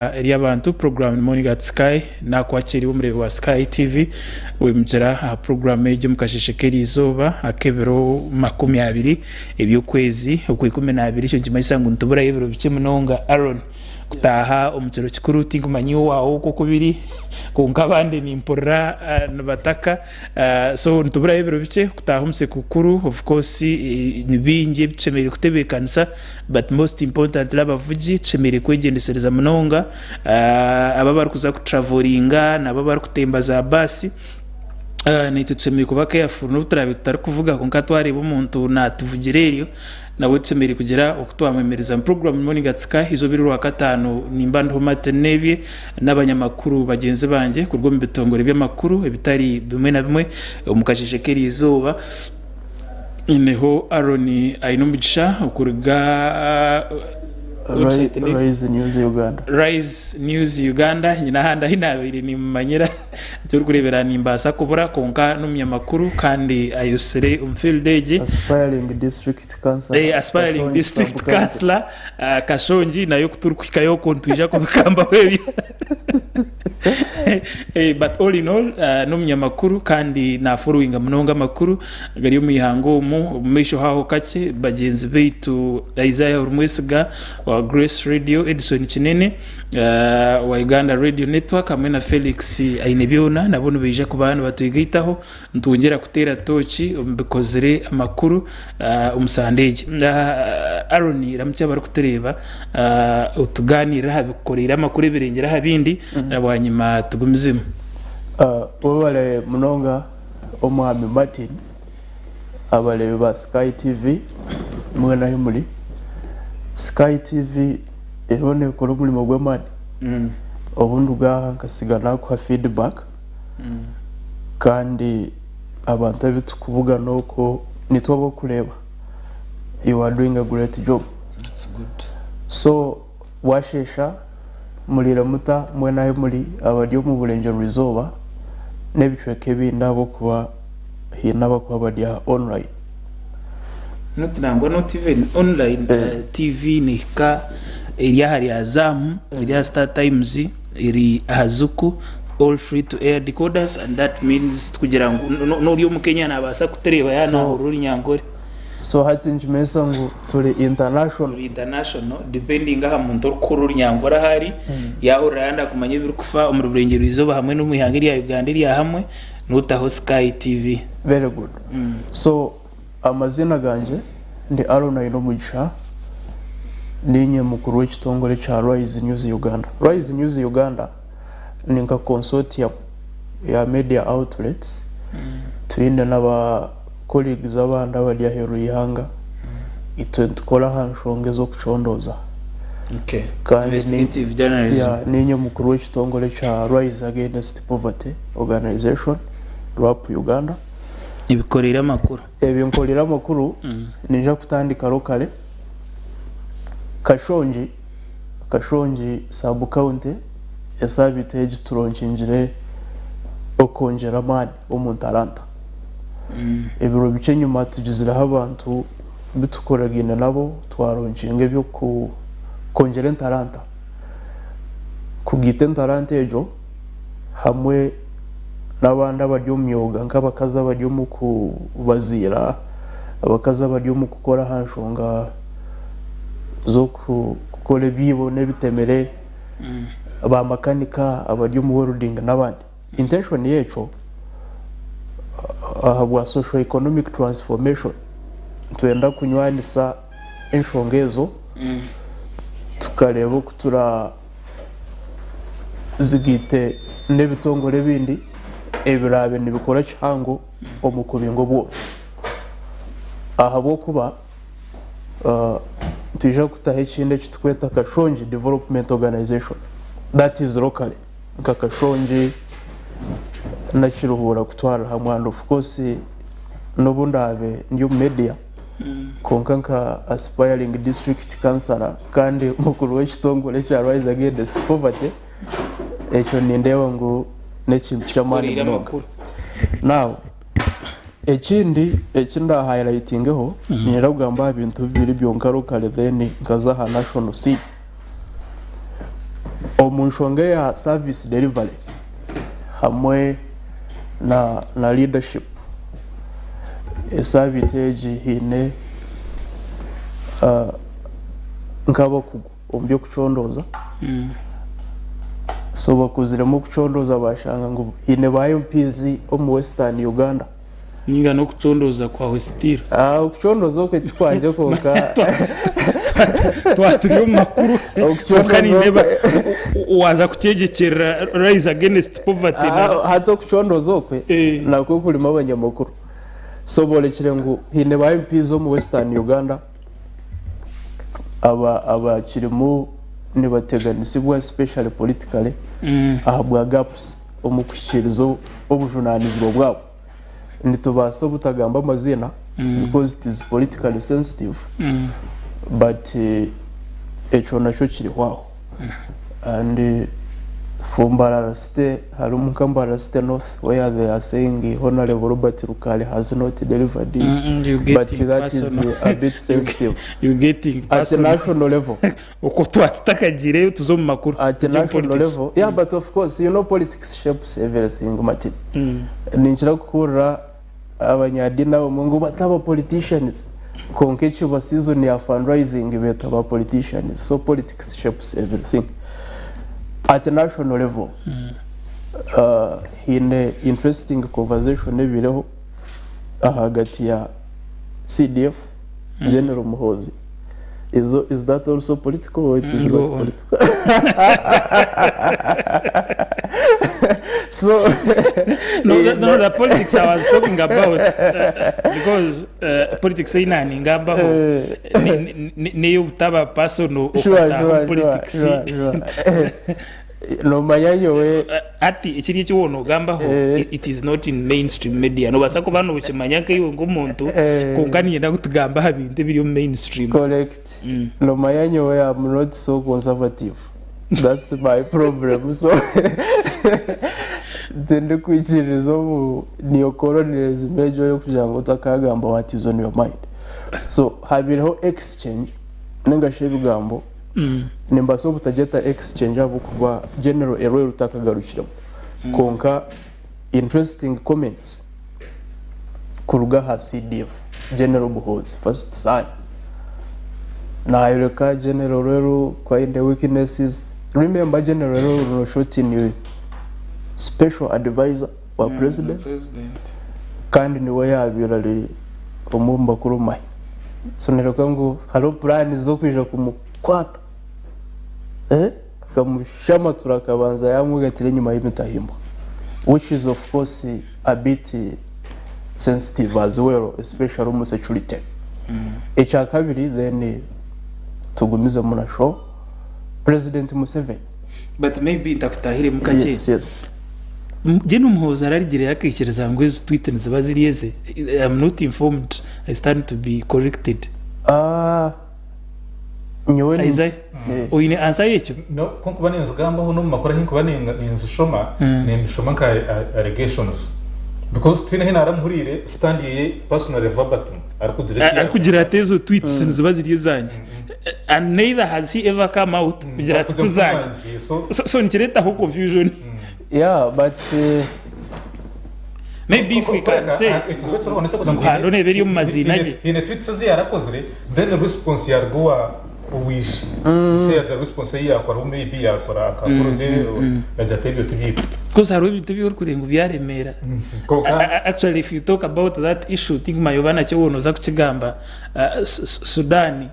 Ry'abantu puroguraamu ni Morning at Sky. Naakwakiira iwe omureebi wa Sky TV wemukira aha puroguraamu egi omu kasheeshe k'eriizooba ak'ebiro 20 eby'okwezi okw'ikumi n'abiri. Ekyo nikimanyisa ngu nituburayo ebiro bikye munonga Aaron kutaaha omu kiro kikuru. Tinkumanya iwe owaawe oku oku biri kwonka abandi nimpurira nibataka. So nituburayo ebiro bikye kutaaha omu sekukuru. Of course ni bingi ebi tushemereire kutebeekanisa but most importantly abavugi tushemereire kwegyendesereza munonga. Abo abarikuza kutravelinga nabo abarikutemba za baasi naitwe tushemereire kuba careful n'obu turaabe tutarikuvuga kwonka twareeba omuntu naatuvugira eryo nabwe tushemereire kugira oku twamwemereza. Puroguraamu Morning at Sky eizooba eri Orwakataano nimba ndiho Martin Nebye n'abanyamakuru bagyenzi bangye kuruga omu bitongore by'amakuru ebitari bimwe na bimwe omu kasheeshe k'eriizooba. Nyineho Aaron Ainomugisha okuruga website ni Rise News Uganda. Rise News Uganda nyine ahandi ahi nabaire nimumanyira torikureebera nimbaasa kubura kwonka n'omunyamakuru kandi ayosire omu field egi. Aspiring District Councillor. Eh, aspiring Kashongi district Sub-County. councillor Kashongi nayo ku turikuhikayo okwo nitwija kubigambaho ebyo. Eh, but all in all n'omunyamakuru kandi naforowinga munonga amakuru gari omu ihanga omu. Omu maisho haaho kakye bagyenzi baitu Isaiah Orumwesiga owa Grace Radio, Edson Kinene owa Uganda Radio Network hamwe na Felix Ainebyona nabo nibaija kuba nibatwegaitaho nitwongyera kuteera tooki omu bikozire amakuru omu sande egi. Aaron ramutsya abarikutureeba otugaaniirire aha bikukoreire amakuru ebirengire aha bindi na bwanyima tugumizemu. Webale munonga Omwami Martin, abareebi ba Sky TV mwena ahi muri. Sky TV eriho nekora omurimo gw'amaani. Obu nduga aha nkasiga nakuha feedback kandi abantu abu turikubugana okwo nitwe ab'okureeba. You are doing a great job. So bwasheesha muriire muta mwena ahi muri abari omu burengyerwa izooba n'ebicweka ebindi ahabw'okuba haine abarikuba bari aha online. Not nangwa not even online TV nehika eri ahari Azam, eri aha Star Times, eri aha Zuku all free to air decoders and that means tikugira ngu n'ori omu Kenya nabaasa kutureeba yaaba nahurira orunyankore. So hati nikimanyisa ngu turi international. Turi international depending aha muntu orikuhurira orunyankore ahu ari, yahurira yayenda kumanya ebirikufa omuri burengyerwa izooba hamwe n'omu ihanga erya Uganda erya hamwe, notaho Sky TV. Very good. So Amaziina gangye ndi Aaron Ainomugisha, niinye mukuru w'ekitongore kya Rise News Uganda. Rise News Uganda ni nka consortium ya media outlets, twine na ba colleagues abandi abari aheeru y'eihanga, itwe nitukora aha nshonga ez'okucondooza. Okay. Kandi ni- Investigative journalism. Yeah, niinye mukuru w'ekitongore kya Rise Against Poverty Organization, RAP Uganda. Ebikoreire amakuru. Ebi nkoreire amakuru ninja kutandika locally Kashongi, Kashongi sub county esabiiti egi turonkingire okwongyera amaani omu ntaranta. Ebiro bikye enyima tugizireho abantu bu tukoragaine nabo twaronkinga eby'okwongyera entaranta. Kugaita entaranta egyo hamwe n'abandi abari omu myoga nk'abakazi abari omu kubaziira, abakazi abari omu kukora aha nshonga z'okukora ebiibo n'ebitemere, ba makanika abari omu welding n'abandi. Intention y'ekyo ahabwa socio economic transformation nitwenda kunywanisa enshonga ezo tukareeba oku tura zigaite n'ebitongore ebindi ebiraabe nibikora kihango omu kubinga obworo. Ahabw'okuba nitwija kutaho ekindi eki turikweta Kashongi Development Organization that is locally nka Kashongi na Kiruhura kutwarira hamwe and of course n'obu ndaabe ndi omu media Kwonka nka aspiring district councillor kandi mukuru w'ekitongore ekya Rise Against Poverty, ekyo nindeeba ngu n'ekintu ky'amaani Kikukoreire munonga. amakuru. Now, ekindi eki nda highlightingeho, niinyenda kugamba aha bintu bibiri byonka locally then nkaza aha national scene. Omu nshonga eya service delivery hamwe na na leadership, esaabiiti egi haine nk'abakugu omu by'okucondooza so bakuziremu okucondooza bashanga ngu haine ba MPs omu Western Uganda. Ninga n'okucondooza kwawe still. Ah, okucondooza okwe tikwangye kwonka. Twaba turi omu makuru kwonka nindeeba waaza kukyegyekyerera Rise Against Poverty na. Ah, hati okucondooza okwe nakwo kurimu abanyamakuru. So borekire ngu haine ba MPs omu Western Uganda aba abakirimu nibateganisibwa especially politically ahabwa gaps omu kuhikiiriza obujunaanizibwa bwabo. Nitubaasa obutagamba amaziina because it is politically sensitive but ekyo nakyo kiriho aho. And for Mbarara City harimu nka Mbarara City North where they are saying Honourable Robert Rukali has not delivered but that is a bit sensitive. You getting At personal. national level. Okwo twaba tutakagiireyo tuze omu makuru. At Turi omu national politics. level, yeah, but of course, you know politics shapes everything, Martin. Ninkira kuhurira abanyadiini abamwe ngu bataba politicians, kwonka ekiba season ya fundraising beetwa ba politicians. So politics shapes everything. At national level, haine interesting conversation ebaireho ahagati ya CDF, General Muhoozi, Is, is that also political or it is Go not on. political? So, No, that, no, the politics I was talking about because politics ei naningambaho n'ey'obutaba personal sure, okataaha sure, omu sure, politics. sure, sure. Nomanya nyowe Hati ekiri eki waaba noogambaho it is not in mainstream media. Noobaasa kuba nookimanya nkaiwe nk'omuntu kwonka niinyenda ngu tugambe aha bintu ebiri omu mainstream. Correct. Nomanya nyowe am not so conservative. That's my problem. So tindikwikiririza omu neocolonialism egyo ey'okugira ngu otakagamba what is on your mind. So habaireho exchange ninga shi ebigambo Nimbaasa obutagyeta exchange ahabw'okuba General Elwelu takagarukiremu kwonka interesting comments kuruga aha CDF General Muhoozi first son nayoreka General Elwelu ku aine weaknesses remember General Elwelu noshoti ni special advisor wa president kandi niwe yabaire ari omwe omu bakuru omu mahe so nireebeka ngu hariho puraani z'okwija kumukwata akamushamatura akabanza yaamwegatira enyima y'emitahimbwa which is of course a bit sensitive as well especially omu security. Ekyakabiri then tugumizemu na show President Museveni. But maybe ntakutahiremu kakye. Yes, yes. Gen Muhoozi ararigireyo akaikiriza ngu ezo tweet niziba ziri eze? I am not informed, I stand to be corrected. Ah, nyowe ni- Isaiah, Eh. oine answer y'ekyo? No, ku nkuba ninzigambaho n'omu makuru ahi nkuba ninzishoma, nimbishoma nka allegations. Because tihaine ahi naaramuhuriire stand ye personally verbatim arikugira eki yaagamba. Arikugira ati ezo tweets niziba ziri ezangye. And neither has he ever come out kugira ati Kugira ngu tizangye. tizangye, so So, so nikireetaho confusion. Yeah, but Maybe if we can say Ekizibu ekiriho n'eky'okugira ngu ngu hariho neeba eri omu maziina gye. Haine tweets ezi yaarakozire then response yaaruga owa owaishe. Ishe yaagira response ei yaakoraho maybe yaakora akakoro gye yagira ati ebyo tibyaitu. Because hariho ebintu ebi orikureeba ngu byaremeera. Kwonka Actually if you talk about that issue tinkumanya oba nakyo waaba nooza kukigamba, Sudan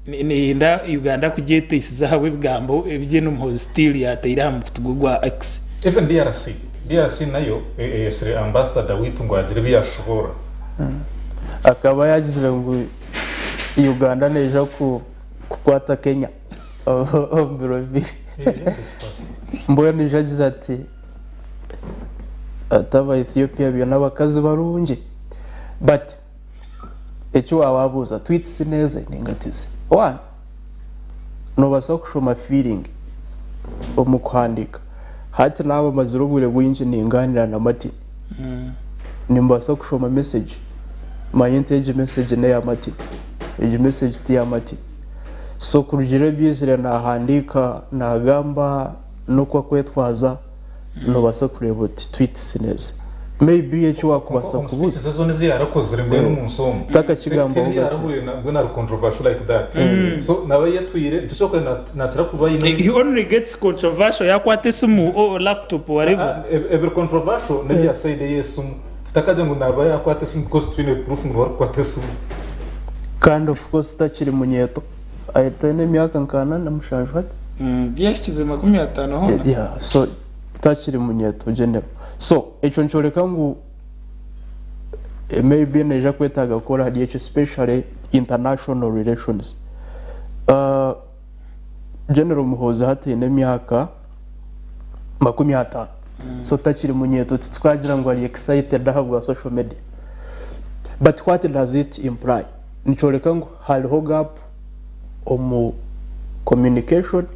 Neyenda Uganda kugyeteisiza ahabw'ebigambo ebi Gen Muhoozi still yateire aha mukutu gwe gwa X. Even DRC, DRC nayo eyetsire ambassador waitu ngu agire ebi yashoboorora. Akaba yagizire ngu Uganda neija kukwata Kenya omu biro bibiri. Mbwenu ija agize ati ati aba Ethiopia baine abakazi barungi but Eki waababuuza, tweets n'eze ninga tize. One, noobaasa kushoma feeling omu kuhandiika. Hati naaba mazire obwire bwingi ningaanira na Martin, nimbaasa kushoma message manye nti egi message n'eya Martin, egi message ti ya Martin. So kurugiirira ebyizire naahandiika, naagamba. n'oku akwetwaza nobaasa kureeba oti tweets n'ezi. Maybe eki wakubaasa Omu kubuuza. speech ze zoona ezi yarakozire mbwenu omu nsi omu Takakigambaho tihaine gatyo. eyarahurire mbwenu ari controversial like that. So naaba yatwire nikyo kyokureeba nakira kuba aine He only gets controversial yakwata esimu or laptop or whatever. Ebiri controversial n'ebya side ey'esimu. Tutakagira ngu naaba yakwata esimu because titwine proof ngu niwe arikukwata esimu. Kandi of course takiri munyeeto. Aine emyaka nka ana na mushanju hati. Yahikize 50 hoona. Yeah, so takiri munyeeto general. So ekyo nikyoreka ngu maybe naija kwetaaga kukora ahari ekyo especially international relations. General Muhoozi hati aine emyaka 50 so takiri munyeeto titwagira ngu ari excited ahabwa social media. But what does it imply? Nikyoreka ngu hariho gap omu communication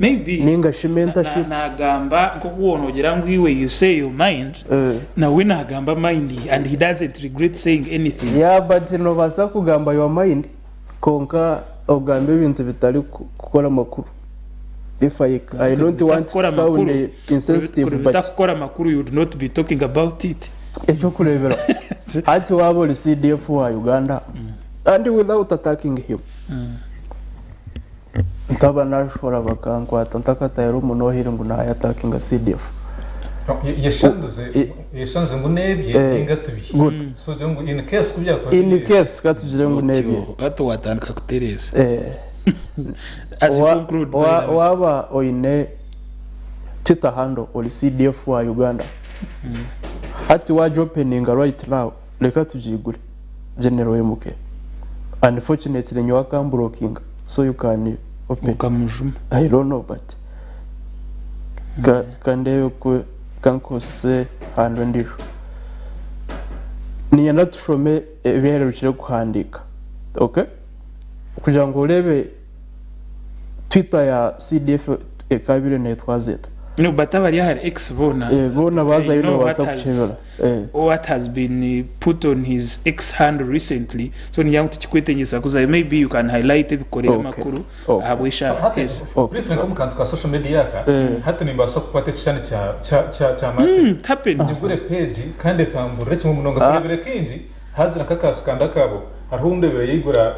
Maybe ninga shi mentorship. Nagamba nkoku woona ogira ngu iwe you say your mind, nawe nagamba mind ye and he doesn't regret saying anything. Yeah but nobaasa kugamba your mind kwonka ogambe ebintu bitari kukora amakuru. If I, I don't want to sound insensitive but. Bitakukora amakuru you would not be talking about it. Ekyokureeberaho hati waaba ori CDF wa Uganda and without attacking him ntaba nashora bakankwata ntakatahire omu nohiri ngu nayatakinga CDF. Yeshanze yeshanze ngu nebye ninga tibye. Good. So ogire ngu in case ku byakuba In biri case katugire ngu nebye. Hati watandika kutereeza. As you conclude, by the way. Waaba oine Twitter handle ori CDF wa Uganda hati wagyopeninga right now reka tugiigure General MK unfortunately nyowe akamburokinga so you can open Okamujuma. I don't know but ka kandeebe ku kankozese handle endiijo niinyenda tushome ebihererukire kuhandiika okay Kugira ngu oreebe Twitter ya CDF ekaabaire neetwaza eta. No, but abari ahari X boona Boona they baazayo know what nibabaasa has, kukyebera. what has been put on his X handle recently so nigira ngu tikikwetengyesa kuzayo maybe you can highlight ebikorire amakuru ahabw'eshaaha. Hati Yes. briefly nk'omu kantu ka social media aka hati nimbaasa kukwata ekishushani kya kya kya kya Martin It happens. nyigure page kandi etamburire kimwe munonga tureebire kaingi Haagira nk'akasikanda akaabo, hariho ou ndeebire yaigura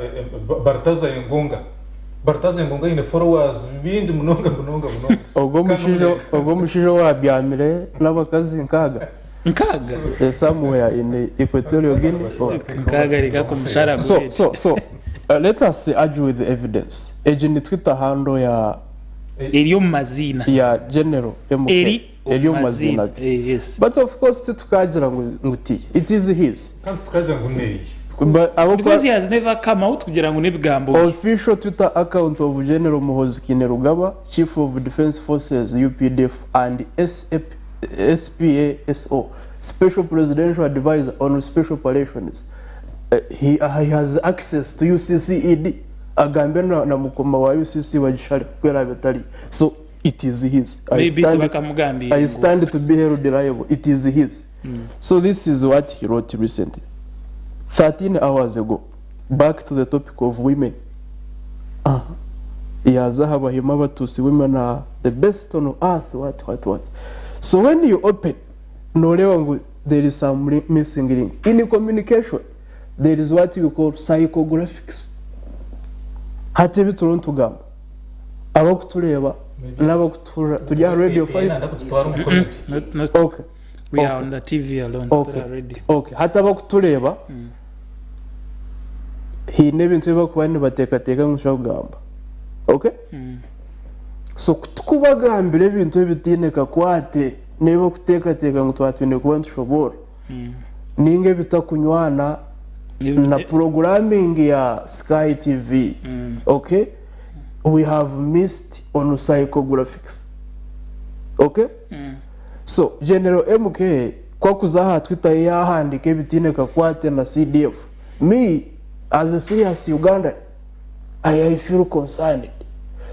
Baltaza Engonga. Baltaza Engonga aine followers baingi munonga munonga munonga. Ogwo omushaija ogwo omushaija owaabyamire n'abakazi nkaaga Nkaaga? Eh, somewhere in Equatorial Guinea or Nkaaga reka kumushara So, gwete. so, so, let us argue with the evidence. Egi ni Twitter handle ya Eri omu maziina. ya General MK. Eri Eri omu omu maziina maziina. ge. Eh, yes. But of course titukagira ngu ngu ti. It is his. Kandi tukagira ngu neeye. But ahabw'okuba Because he has never come out kugira ngu n'ebigambo bye. Official Twitter account of General Muhoozi Kainerugaba, Chief of Defence Forces, UPDF, and SAP, SPASO, Special Presidential Advisor on Special Operations. He, he has access to UCCED. Agambe na, na mukoma wa UCC bagishare ku eraabe etari. So it is his. I Maybe stand, tibakamugambiire I ngu stand to be held liable. It is his. So this is what he wrote recently. 13 hours ago. Back to the topic of women. Uh, yaza aha Bahima Abatusi women are the best on earth, what, what, what. So when you open, noreeba ngu there is some missing link. In communication, there is what we call psychographics. Hati ebi turiho nitugamba, abakutureeba n'abakutuhurira turi aha Radio 5. Nanda kukitwara omu comedy. Not, not, Okay. we are Okay. on the TV alone, Okay. turi aha radio. Okay. Hati abakutureeba haine ebintu ebi barikuba nibateekateeka ngu nitushobora kugamba. Okay? So ku tukubagambira ebintu ebitaine kakwate n'ebi barikuteekateeka ngu twaba twine kuba nitushoboorora, nainga ebitakunywana na programming ya Sky TV, okay? We have missed on psychographics. Okay? So General MK ku akuza aha Twitter ye yaahandiika ebitaine kakwate na CDF, me as a serious Ugandan, I, I feel concerned.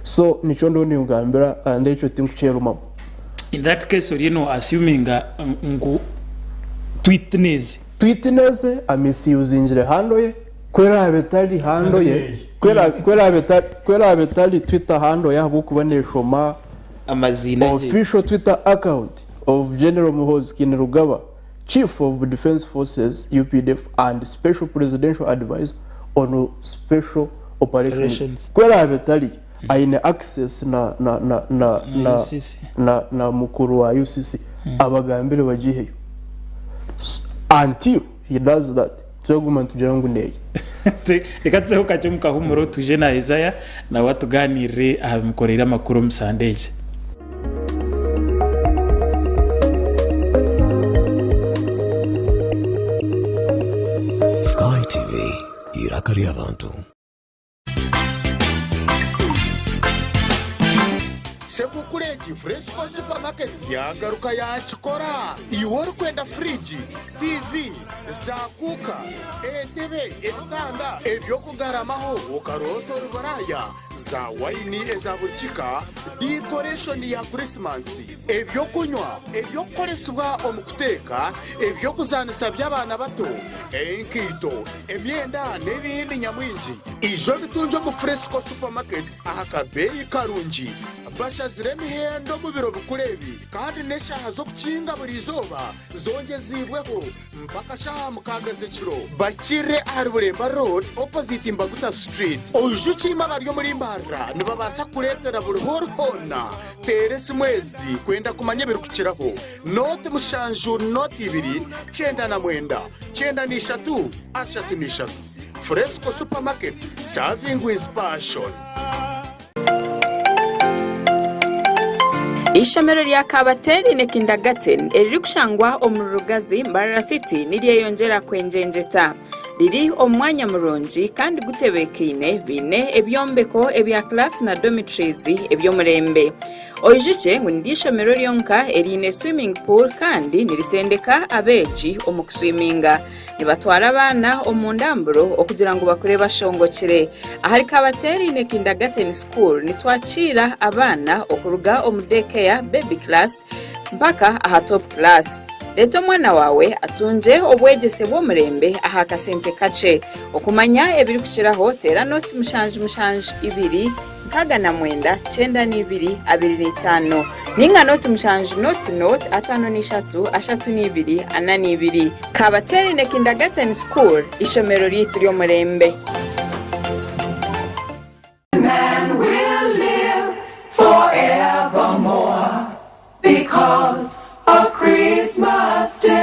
So nikyo ndiho ningambira and ekyo tinkukyerumamu. In that case oriyo no assuminga ngu tweet n'eze. Tweet n'eze, amisiyuzingire handle ye, ku eraabe etari handle ye, ku eraabe etari Twitter handle ye ahabw'okuba neeshoma. Amaziina gye. Official Twitter account of General Muhoozi Kainerugaba, Chief of Defence Forces, UPDF, and Special Presidential Advisor on Special Operations. Operations. Ku eraabe etari, aine access na, na, na, na, Na na, UCC. na, na mukuru wa UCC abagambire bagiiheyo. S- Until he does that, Twaguma nitugira ngu neeye. Reka tuzeho kakye omu kahumuro twije na Isaiah nawe atugaaniirire aha bimukoreire amakuru omu sande egi. Sky TV, eiraka ry'abantu. Sekukuru egi Fresco Supermarket yaagaruka yaakikora! Iwe orikwenda furiigi, tiivi, zaakuuka, entebe, ebitanda, eby'okugaramaho okaroota ori buraaya, za wayini eza buri kika, dikoreshoni ya Kurisimansi, eby'okunywa, eby'okukoresibwa omu kuteeka, eby'okuzaanisa by'abaana bato, enkaito, emyenda n'ebindi nyamwingi. Ija obitungye omu Fresco Supermarket aha kabeeyi karungi. Bashazire emihendo omu biro bikuru ebi kandi n'eshaaha z'okukinga buri izooba zongyeziibweho mpaka shaaha mukaaga z'ekiro. Bakirire ahari Bulemba Road opposite Mbaguta Street. Oijukye imwe abari omuri Mbarara nibabaasa kukureetera buri h'ori hoona. Teera esimu ezi kwenda kumanya ebirikukiraho, nooti mushanju nooti ibiri, 99, 93, 33. Fresco Supermarket, serving with passion. Eishomero rya Kabateerine Kindergarten eririkushangwa omuri Rugazi, Mbarara City niryeyongyera kwengyengyeta. Riri omu mwanya murungi kandi gutebeekaine baine ebyombeko ebya class na dormitories eby'omurembe. Oijukye ngu niryo ishomero ryonka eriine swimming pool kandi niritendeka abeegi omu kuswiminga. Nibatwara abaana omu ndamburo okugira ngu bakure bashongokire. Ahari Kabateerine Kindergarten School nitwakiira abaana okuruga omu day care, baby class, mpaka aha top class. Reeta omwana waawe atungye obwegyese bw'omurembe aha kasente kakye. Okumanya ebirikukiraho teera noti 772 69 92 25 ninga noti 7 noti noti 53 32 42. Kabateerine Kindergarten School, ishomero ryaitu ry'omurembe. Man will live forevermore because of Christmas Day.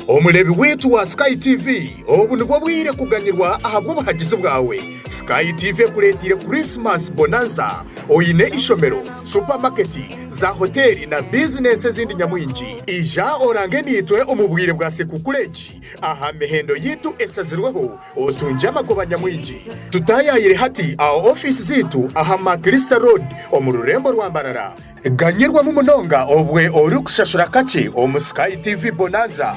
Omureebi waitu wa Sky TV, obu nibwo bwire kuganyirwa ahabw'obuhagizi bwawe. Sky TV ekureeteire Christmas Bonanza oine eishomero, supamaketi, za hoteeri na bizinesi ezindi nyamwingi. Ija orange naitwe omu bwire bwa Sekukuru egi aha mihendo yaitu eshazirweho Otungye amagoba nyamwingi. Tutaayaayire hati aha ofiisi zaitu aha Maclister Road omu rurembo rwa Mbarara. Ganyirwamu munonga obwe orikushashura kakye omu Sky TV Bonanza.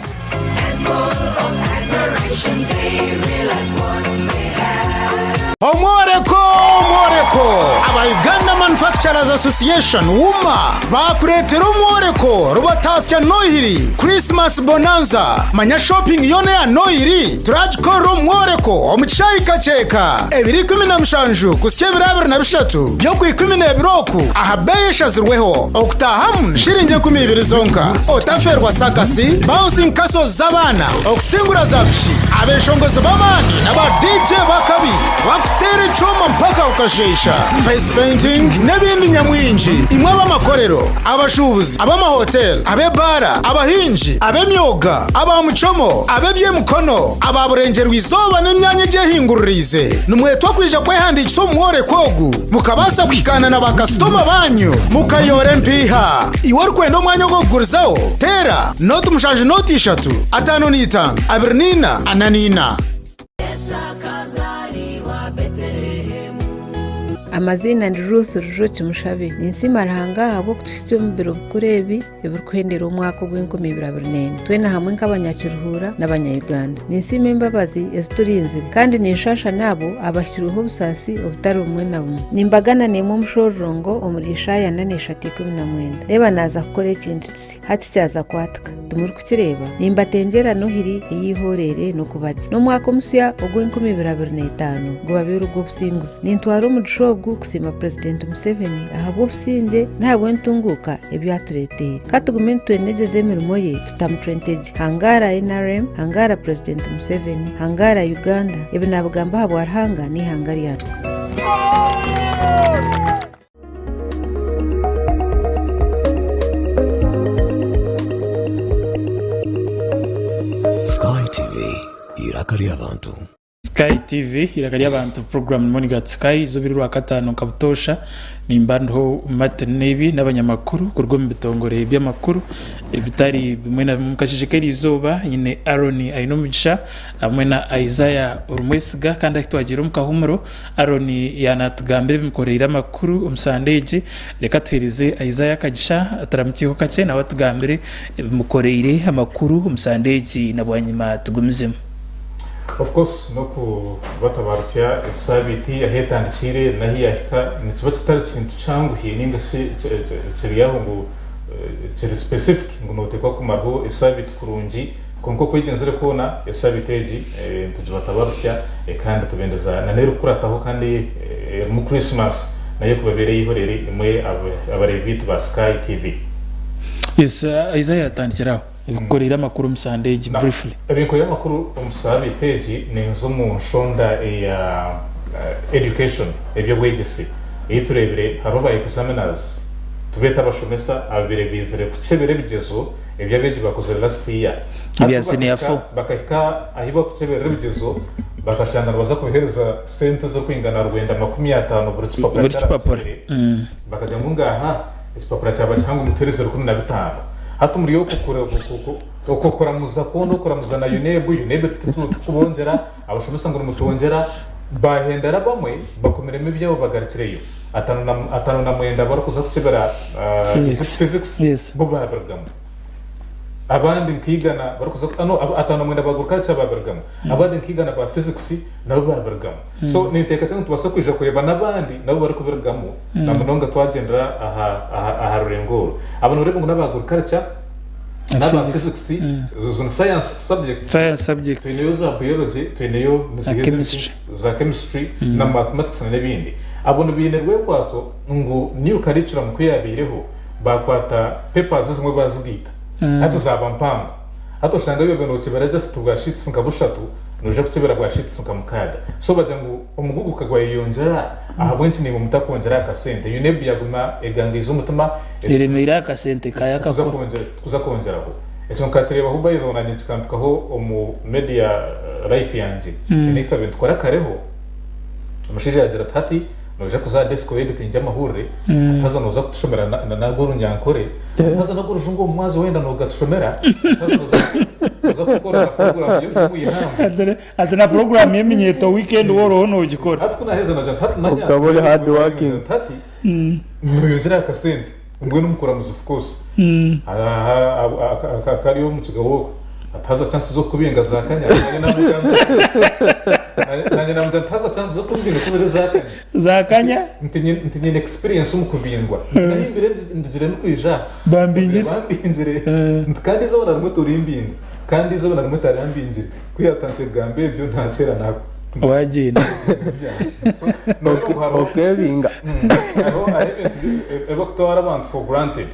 Omworeko! Omworeko! Aba Uganda Manufacturers Association, UMA, baakureetera omworeko Rubatasya Nohiri Christmas Bonanza. Manya shopping yoona eya Nohiri turagikorera omu mworeko omu kishaayi Kakyeka ebiro 17 kuhitsya ebiro 23 by'Okwikumineebiri oku aha beeyi eshazirweho. Okutaahamu ni shiringi 2000 zonka. Otafeerwa sakasi, bouncing castles z'abaana, okusingura za piki, abeshongozi b'amaani na ba DJ b'akabi bakuteera ekyoma mpaka okasheesha, face painting n'ebindi nyamwingi. Imwe ab'amakorero, abashuubuzi, ab'amahoteeri, ab'ebaara, abahingi, ab'emyoga, aba muchomo, ab'eby'emikono, aba burengyerwa-izooba n'emyanya egyehinguririize, nimwetwa kwija kwehandiikisa omu mworeko ogu mukabaasa kuhikaana na baakasitoma baanyu mukayoora empiiha. Iwe orikwenda omwanya ogw'okugurizaho, teera nooti mushanju nooti ishatu, 55, 24, 44. Amaziina ndi Ruth Rujoki Mushabe. Ninsiima Ruhanga ahabw'okutuhitsya omu biro bikuru ebi ebirikuhendera omwaka ogw'enkumi ibiri abiri n'ena. Twena hamwe nk'abanyakiruhuura n'abanya-Uganda. Ninsiima embabazi ezi turinzire kandi ninshaasha n'abo abahikirweho obusaasi obutari bumwe na bumwe. Nimbagana naimwe omushororongo omuri Ishaya 43:19. Reeba naaza kukora ekintu kisya, hati kyaza kwatika. Timurikukireeba? Nimbatengyera Nohiri ey'eihoreere n'okuba gye, n'omwaka omusya ogw'enkumi ibiri abiri n'etaano gubabeere ogw'obusinguzi. Nintwara omugisha ogu. ogu kusiima Purezidenti Museveni ahabw'obusingye n'ahabw'entunguuka ebi atureeteire. Ka tugume nitwenegyeza emirimo ye tutamucwa entegye. Hangaara nrm, hangaara Purezidenti Museveni, hangaara Uganda, ebi naabigamba ahabwa Ruhanga n'eihanga ryangye. Sky TV, eiraka ry'abantu. Sky TV eiraka ry'abantu program ni Morning at Sky izooba eri Rwakataano nka butoosha nimba ndiho Martin Neibi n'abanyamakuru kuruga omu bitongore by'amakuru ebitari bimwe na bimwe. Omu kasheeshe k'eriizooba nyine Aaron Ainomugisha hamwe na Isaiah Orumwesiga kandi ahu twagiire omu kahuumuro Aaron yaanatugambira ebimukooreire amakuru omu sande egi. Reka tuheereze Isaiah akagisha aturamutsyeho kakye nawe atugambire ebimukoreire amakuru omu sande egi na bwanyima tugumizemu. Of course n'okubatabarutsya esaabiiti ahu etandikiire n'ahu yaahika nikiba kitari kintu kyanguhi ninga shi kiri aho ngu kiri specific ngu nooteekwa kumaraho esaabiiti kurungi kwonka okwegyenzire kwona esaabiiti egi nitugibatabarutsya kandi tubendeza na n'erikukurataho kandi erimu Christmas nayo ekubabeera ey'eihorere imwe abareebi baitu ba Sky TV. Yes, Isaiah atandikire aho. Ebikukoreire amakuru omu sande egi briefly. Ebinkoreire amakuru omu saabiiti egi ninza omu nshonda eya education, eby'obwegyese, ei tureebire hariho ba examiners tubeete abashomesa ababaire baizire kukyebera ebigyezo ebi abeegi bakozire last year. Ebya senior four. Bakahika ahi barikukyeberera ebigyezo bakashanga nibaza kubaheereza sente ezirikwingana rwenda 50 buri kipapura Buri kipapura. ekyarakyebire. Bakagira ngu ngaaha Ekipapura kyaba kihango mutuhereze 15. Hati omuri okwo kuramuza kwona okuramuza na UNEB, UNEB titukubongyera, abashomesa ngu nimutwongyera, bahendera abamwe bakomiremu ebyabo bagarukireyo. 59 abarikuza kukyebera Physics bo babirugamu. Abandi nka igana barikuza no 59 ba Agriculture babirugamu, abandi nka igana ba Physics nabo babirugamu. So ninteekateeka ngu nitubaasa kwija kureeba n'abandi nabo barikubirugamu na munonga twagyendera aha rurengo oru. Abo nooreeba ngu n'aba Agriculture n'aba Physics, ezo ni science subjects. Science subjects. Twineyo za Biology, twineyo za Chemistry na Mathematics na n'ebindi. Abo nibaine rwekwatso ngu new curriculum ku yaabaireho baakwata papers ezimwe baazigaita hati zaaba mpango. Hati oshanga ebyo nokyebera just bwa sheets nka bushatu noija kukyebera bwa sheets nka mukaaga. So bagira ngu omugugu ka gwayeyongyera ahabw'enki naimwe mutakwongyera aha kasente? UNEB yaguma egangaize omutima eti Eremeire aha kasente kayo akakuru. Tikuza kwongyeraho. Ekyo nkakireebaho by the way nanye kikampikaho omu media life yangye. Haine ebi twabaire nitukora kareho, omushaija yagira ati hati Noija kuza aha desk oyeditingye amahurire, hati haza nooza kutushomera n'ag'orunyankore, hati haza n'ag'orujungu omu mwazi wenda noogatushomera, hati haza nooza kutukorera puroguraamu y'omu ihangwe. Hati na puroguraamu y'eminyeeto wiikendi waaba oriho noogikora. Hati ku naaheza naagira nti hati manya Okaba ori hard working. nti hati nooyongyera aha kasente mbwenu omu kuramuza of course akari omu kigabo okwo hati haza chances z'okukubinga zaakanya nanye naamugambira nanye naamugira nti haza chances z'okumbinga ku ziri zaakanya Zaakanya? Nti nti nyine experience omu kubingwa nti nahimbire ndigire ndikwija aha Bambingire. bambingire nti kandi eizooba na rimwe torimbinga kandi eizooba na rimwe tarambingire ku yaatandikire kugamba ebyo naakyera naaku Waagyenda. Okeebinga. Hariho ebintu ebirikutwara abantu for granted.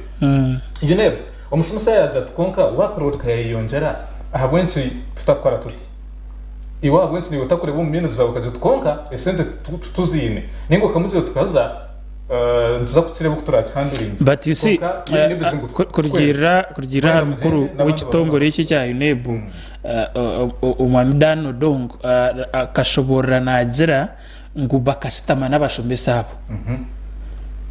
UNEB, omushomesa yaagira ati kwonka workload ka yayeyongyera ahabw'enki tutakukora tuti? Iwe ahabw'enki naiwe otakureeba omu minutes zaawe okagira oti kwonka esente tuziine nainga okamugira oti haza nituza kukireeba oku turakihanduringye. But you see, Kwonka UNEB ezi ngu kurugiirira kurugiirira ahari mukuru w'ekitongore eki ekya UNEB, Omwami Dan Odong akashoboorora naagira ngu bakashutama n'abashomesa abo.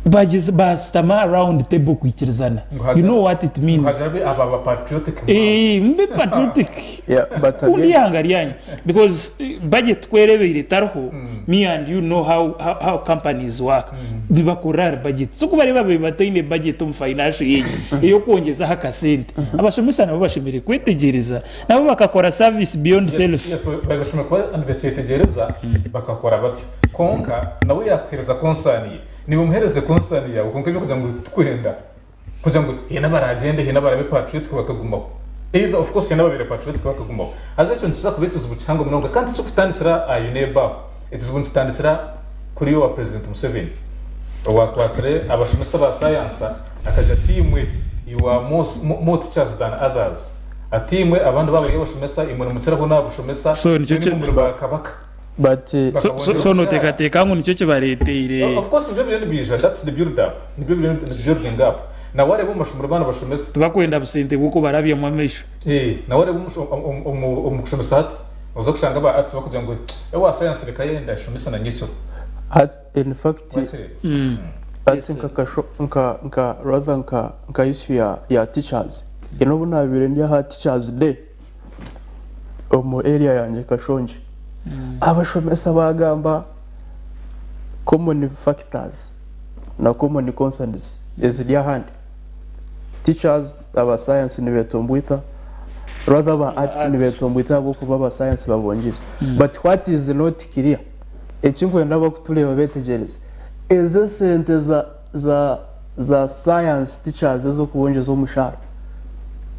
Bagize baashutama aha round table kwikirizana. You know what it means. Hagabe aba ba patriotic Eh, mbe patriotic. Yeah, but Kunda again, ihanga ryanyu because budget ku erebaire etariho me and you know how, how, how companies work nibakorera ahari budget so ku bareba babaire bataine budget omu financial year egi ey'okwongyezaho akasente abashomesa nabo bashemereire kwetegyereza nabo bakakora service beyond self. Yes, bashemereire kuba nibakyetegyereza bakakora batyo. Kwonka nawe yaakuheereza concern ye, naiwe omuheereze concern yaawe kwonka eby'okugira ngu titukwenda kugira ngu haine abaraagyende haine abaraabe patriotic bakagumaho. Either of course haine ababaire patriotic bakagumaho. Haza ekyo nikiza kuba ekizibu kihango munonga kandi tikirikutandikira aha UNEB aho, ekizibu nikitandikira. Kuriya owa President Museveni owakwatsire abashomesa ba sayansa akagira ati imwe you are more, more teachers than others ati imwe abandi baaba bari abashomesa imwe nimukiraho nabushomesa So nikyo mbwenu ki- imwe muri ba kabaka. But So, so, Bakabongyera so omushara. noteekateeka ngu nikyo kibareeteire Of course nibyo biriyo nibiija that's the build up nibyo biriyo ni building up na wareeba omu mashomero baana bashomesa tibakwenda busente bw'okubarabyamu amaisho. Eh, na wareeba omu omu omu kushomesa hati Oza kushanga aba arts bakugira ngu owa science reka yenda ashomese na nyekiro. Hat in fact Wakireeba? hati nka kasho nka nka rather nka nka issue ya ya teachers you know obu nabaire ndi aha teachers day omu area yangye Kashongye abashomesa bagamba common factors na common concerns eziri ahandi. Teachers aba science nibetomboita rather aba arts nibetomboita ahabw'okuba aba science babongyize but what is not clear ekinkwenda abakutureeba betegyereze ezo esente za za za science teachers ez'okubongyeza omushaara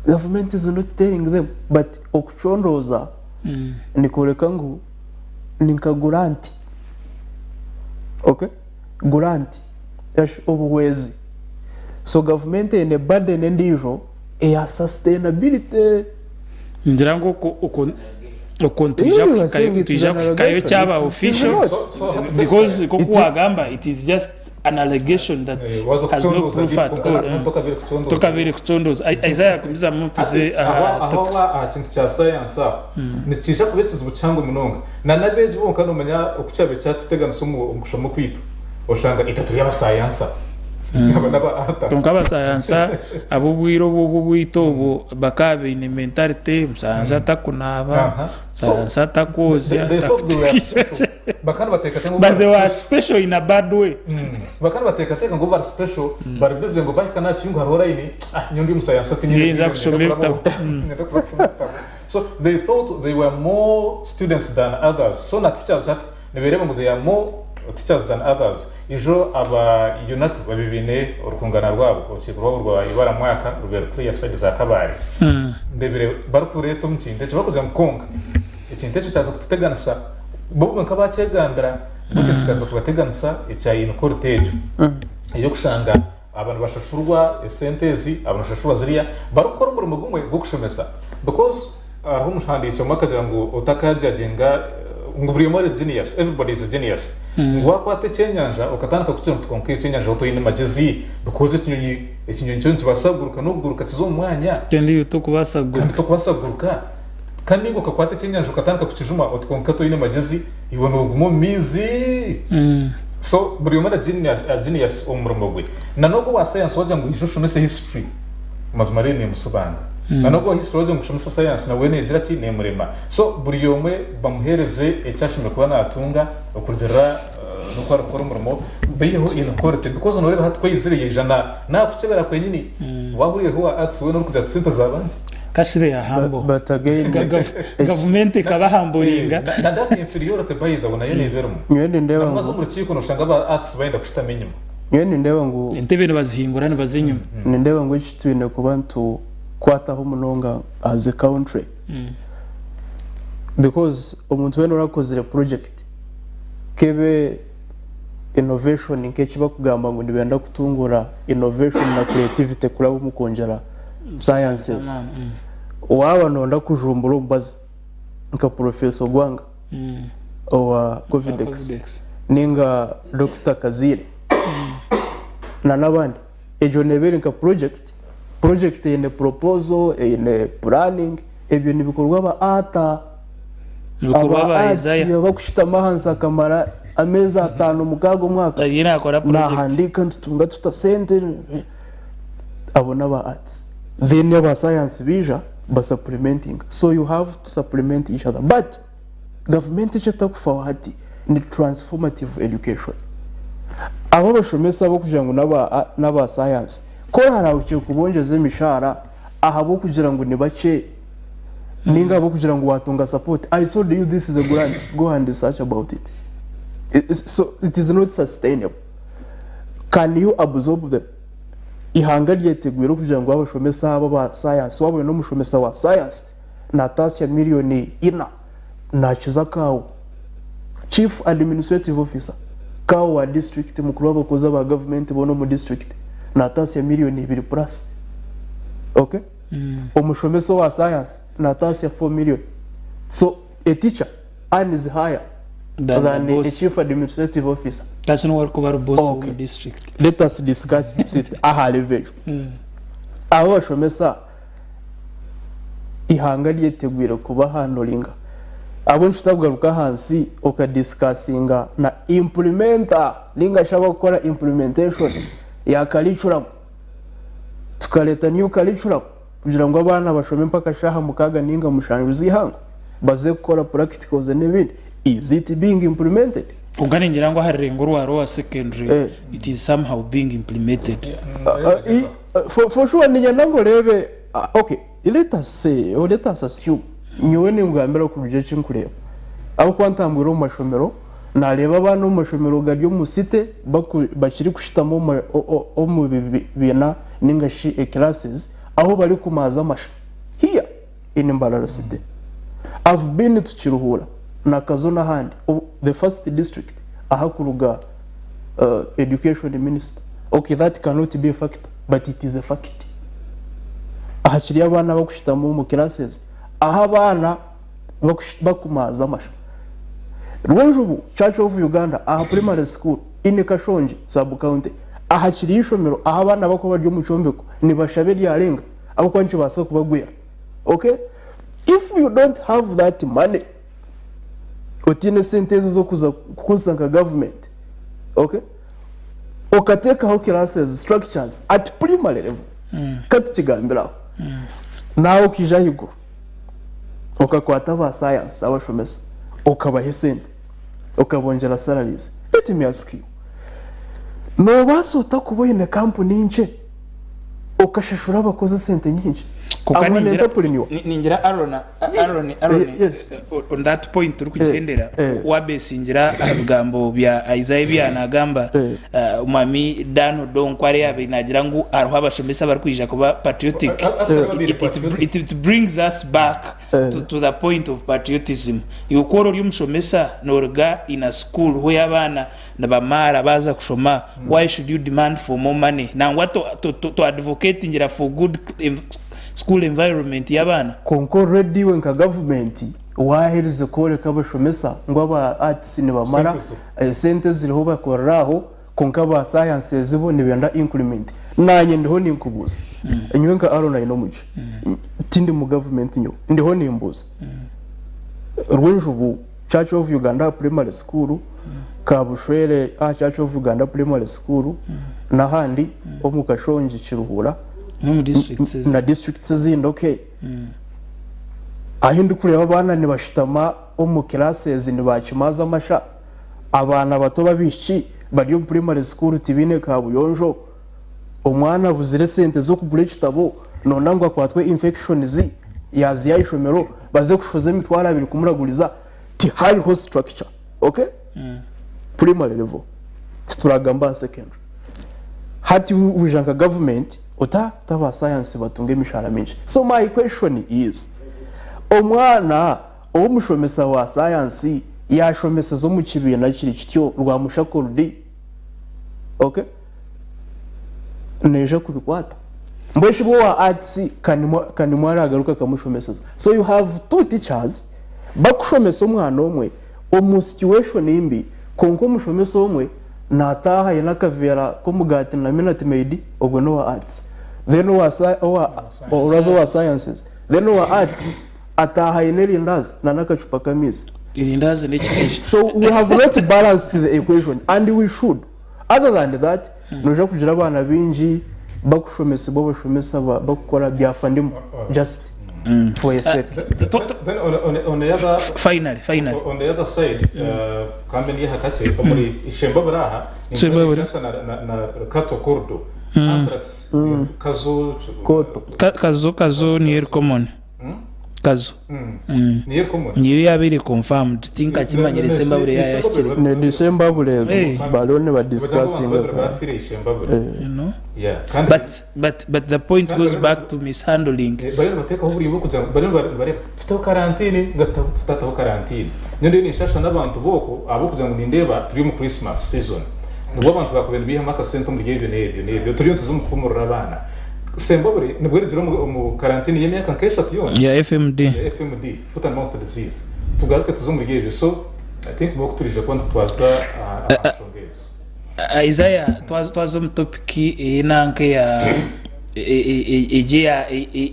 government is not telling them but okucondooza nikworeka ngu ni nka grant okay grant obuhwezi so gavumenti eine burden endiijo eya sustainability. Ningira ngu okwo okwo okwo nitwija kuhikayo nitwija kuhikayo kyaba official because nk'oku wagamba it is just an allegation that has no proof at all tokabaire kucondooza. Isaiah gumizamu tuze aha topics. Aho aha kintu kya sayansi aho nikiija kuba ekizibu kihango munonga. Na n'abeegi bonka noomanya oku kyabaire kyatuteganisa omu kushoma okwaitu. Oshanga itwe turi abasayansa aba n'aba ata. Kwonka abasayansa ab'obwire obu obw'obwaitu obu bakaba baine mentality omusayansa atakunaaba, Aha. So, omusayansa atakwozya, they thought they were special. Bakaba nibateekateeka ngu but bari they were special. special in a bad way. Bakaba nibateekateeka ngu bari special, bari busy ngu bahika n'aha kiyungu hariho layini, ah nyowe ndi omusayansa tinyine Nyinza bwire, kushoma niinyenda ebitabo. kurabaho. Niinyenda kuza kushoma ebitabo. So they thought they were more students than others. So na teachers hati Nibereeba ngu they are more teachers than others. Ijo aba UNATU babaire baine orukungana rwabo, orukiiko rwabo rwa ibara mwaka rubaire kuriya side za Kabale. Ndebire barikureeta omu kintu ekyo barikugira ngu kwonka ekintu ekyo kyaza kututeganisa bo bonka bakyegambira ngu ekintu kyaza kubateganisa ekya inequality egyo ey'okushanga Aba nibashashurwa esente ezi, aba nibashashurwa ziriya, barikukora omurimo gumwe gw'okushomesa. Because hariho omuhandiiki omwe akagira ngu otakajudginga ngu buri omwe ari genius, everybody is a genius. Ngu wakwata ekyenyanja okatandika kukigira ngu kwonka ekyenyanja ho toine magyezi because ekinyonyi ekinyonyi kyo nikibaasa kuguruka n'okuguruka kize omu mwanya. Kandi iwe tokubaasa kuguruka. Kandi tokubaasa kuguruka. Kandi nainga okakwata ekyenyanja okatandika kukijuma oti kwonka toine magyezi, iwe nooguma omu maizi. So buri omwe na genius omu murimo gwe. Na n'ogwo owa science wagira ngu ija oshomese history, mazima reero neemusobanga. Na n'ogwo owa history wagira ngu shomesa science nawe neegira ki? Neemurema. So buri omwe bamuheereze eki ashemereire kuba naatunga okurugiirira n'oku arikukora omurimo, baiheho inequality because nooreeba hati ku aizire yaija naakukyebera kwenyini. Waahuriireho owa arts weena orikugira ati sente zaaba nkye? Kasire ya humble. But again, Gavumenti ekabahamburinga. Na that inferiority by the way nayo neeba erimu. Nyowe nindeeba Na mwaza ngu omu rukiiko noshanga aba arts bayenda kushutama enyima. Nyowe nindeeba ngu Entebe nibazihingura nibaza enyima. Nindeeba ngu eki twine kuba nitukwataho munonga as a country because omuntu weena orakozire project kebe innovation nk'eki bakugamba ngu nibenda kutungura innovation na creativity kuraba omu kwongyera sciences. Waaba nooyenda kujumbura omubazi nka Professor Ogwanga owa Covidex ninga Dokita Kaziire na n'abandi, egyo neeba eri nka project, project eine proposal, eine planning, ebyo nibikorwa aba ata. Nibikorwa Aba aba art Isaiah. abakushutama ahansi akamara ameezi ataano mukaaga omwaka Ariyo nakora project. nahandiika nitutunga tuta sente abo n'aba arts then aba science baija ba supplementinga so you have to supplement each other but gavumenti eki etakufaho hati ni transformative education abo abashomesa abokugira ngu n'aba n'aba science ku oraarahukye kubongyeza emishaara ahabw'okugira ngu ni bakye Ninga ahabw'okugira ngu watunga support I told you this is a grant go and search about it so it is not sustainable can you absorb them ihanga ryetegwire okugira ngu abashomesa aba aba science waaba oyine omushomesa wa science natasya million ina nakiza akaawe chief administrative officer. CAO wa district mukuru w'abakozi aba gavumenti boona omu district nataasya miriyoni ibiri plus. Okay? Omushomesa owa science nataasya 4 million. So a teacher earns higher Than the than a boss. chief administrative officer. That's n'owu arikuba ari boss Okay. omu district. Let us discuss it aha level egyo. Abo abashomesa eihanga ryetegwire kubahandoringa ahabw'enki otakugaruka ahansi okadisikasinga na implementer ninga shi abakukora implementation ya curriculum tukareeta new curriculum kugira ngu abaana bashome mpaka shaaha mukaaga ninga mushanju z'eihangwe baze kukora practicals n'ebindi is it being implemented? Kwonka ningira ngu aha rurengo orwa lower secondary it is somehow being implemented. For sure niinyenda ngu oreebe okay let us say or let us assume nyowe ninkugambira kurugiirira eki nkureeba ahabw'okuba ntambwire omu mashomero naareeba abaana omu mashomero gari omu city bakiri kushutama omu bibiina ninga shi e classes ahu barikumaaza amasha here in Mbarara city I've been to Kiruhura na Kazo n'ahandi the first district ahakuruga education minister ok that cannot be a factor but it is a fact ahakiri abaana abakushutama omu classes ahu abaana bakumaaza amasha Rwenjubu church of Uganda aha primary school in Kashongye sub county ahakiri eishomero ahu abaana bakuba bari omu kyombeko nibashaba eryarenga ahabw'okuba nikibaasa kubagwera ok if you don't have that money otiine sente ezo ez'okuza kukozesa nka government ok okateekaho classes structures at primary level katukigambire aho naawe okaija ahaiguru okakwata aba science abashomesa okabaha esente okabongyera salaries let me ask you noobaasa ota kuba oine kampuni nkye okashashura abakozi esente nyingi? Kwonka I'm an ningira entrepreneur. ningira Aaron Aaron Aaron Yes. on that point orikugyendera Eh, eh. wabesingira aha bigambo bya Isaiah ebi yaanagamba Eh. omwami Dan Odong ku ari yaabaire naagira ngu hariho abashomesa abarikwija kuba patriotic. Actually, It, it, it, it brings us back to, to the point of patriotism. Iwe ku ori omushomesa noruga in a school where abaana nibamaara baaza kushoma, why should you demand for more money? Nangwa to, to, to, to advocatingira for good school environment y'abaana. Kwonka already iwe nka gavumenti waaherize kworeka abashomesa ngu aba arts nibamara, esente eziriho bakorera aho kwonka aba sciences bo nibenda increment. Naanye ndiho ninkubuuza, nyowe nka Aaron Ainomugisha, tindi mu gavumenti nyowe, ndiho nimbuuza, Rwenjubu Church of Uganda Primary School, Kabushwere aha Church of Uganda Primary School n'ahandi omu Kashongi Kiruhura N'omu districts na districts ezindi okay. Ahu ndikureeba abaana nibashutama omu classes nibakimaaza amasha, abaana bato b'abaishiki bari omu primary school tibaine kabuyonjo, omwana abuzire esente z'okugura ekitabo noona ngu akwatwe infections yaaza aha ishomero baze kushoza emitwaro abiri kumuraguriza tihariho structure okay primary level tituragamba aha secondary hati wija nka government ota ota aba science batunga emishahara mingi so my question is omwana ow'omushomesa wa science yashomeseza omu kibiina kiri kityo rwamushako rudi okay naija kubikwata mbwenu shi owa arts kanimwe aragaruka akamushomeseza so you have two teachers bakushomesa omwana omwe omu situation mbi kwonka omushomesa omwe nataaha aine akaveera k'omugaati na minute maid ogwe n'owa arts then owa owa or rather owa sciences then owa arts ataaha aine erindaazi na n'akacupa k'amaizi. Erindaazi n'ekikeeshi. So we have not balanced the equation and we should. Other than that, noija kugira abaana baingi bakushomesibwa abashomesa bakukora byafandimu just for a sake. Then on the other Finally, finally. On the other side, kambe ndi aha kakye omuri Ishembabura aha Ishembabura. ninshasha na Kato Corridor Anthrax Kazo Koto. Kazo Kazo niyo eri common. Kazo. Niyo erikomora. Niyo yabaire confirmed tinkakimanyire Sembabule yaaba yahikire. Ni Sembabule bariyo niba discussinga. You know? But, but, but the point goes back to mishandling. Bariyo nibateekaho oburyo bw'okugira ngu bariyo nibareeba tuteho karantini ninga tutataho karantini. Nyowe ndiyo ninshasha n'abantu b'okwo ahabw'okugira ngu nindeeba turi omu Christmas season. Nibwo abantu baakubaire nibaihamu akasente omuri ebyo n'ebyo n'ebyo. Turiyo nituza omu kuhumurira abaana. Sembabule nibwo erugire omu karantini y'emyaka nk'eshatu yoona. Ya FMD. Ya FMD, Foot and Mouth Disease. Tugaruke tuze omuri ebyo. So, I think nibwo ku turiija kuba nitutwaza aha nshonga ezo. Isaiah, twaza omu topic ey'enanka eya egi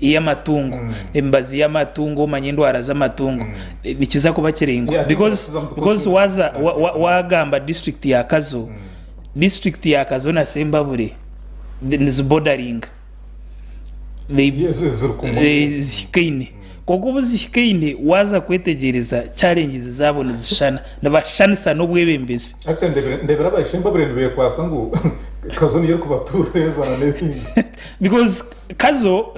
ey'amatungo, emibazi y'amatungo omanye endwara z'amatungo nikiza kuba kiraingwa because because waza wagamba district ya Kazo, district ya Kazo na Sembabule nizibodaringa zihikaine kwonka obu zihikaine waaza kwetegyereza challenges zaabo nizishushana nibashushanisa n'obwebembezi. Actually ndebire aba Sembabule nibekwasa ngu Kazo niyo erikubatuura ejwana n'ebindi. Because Kazo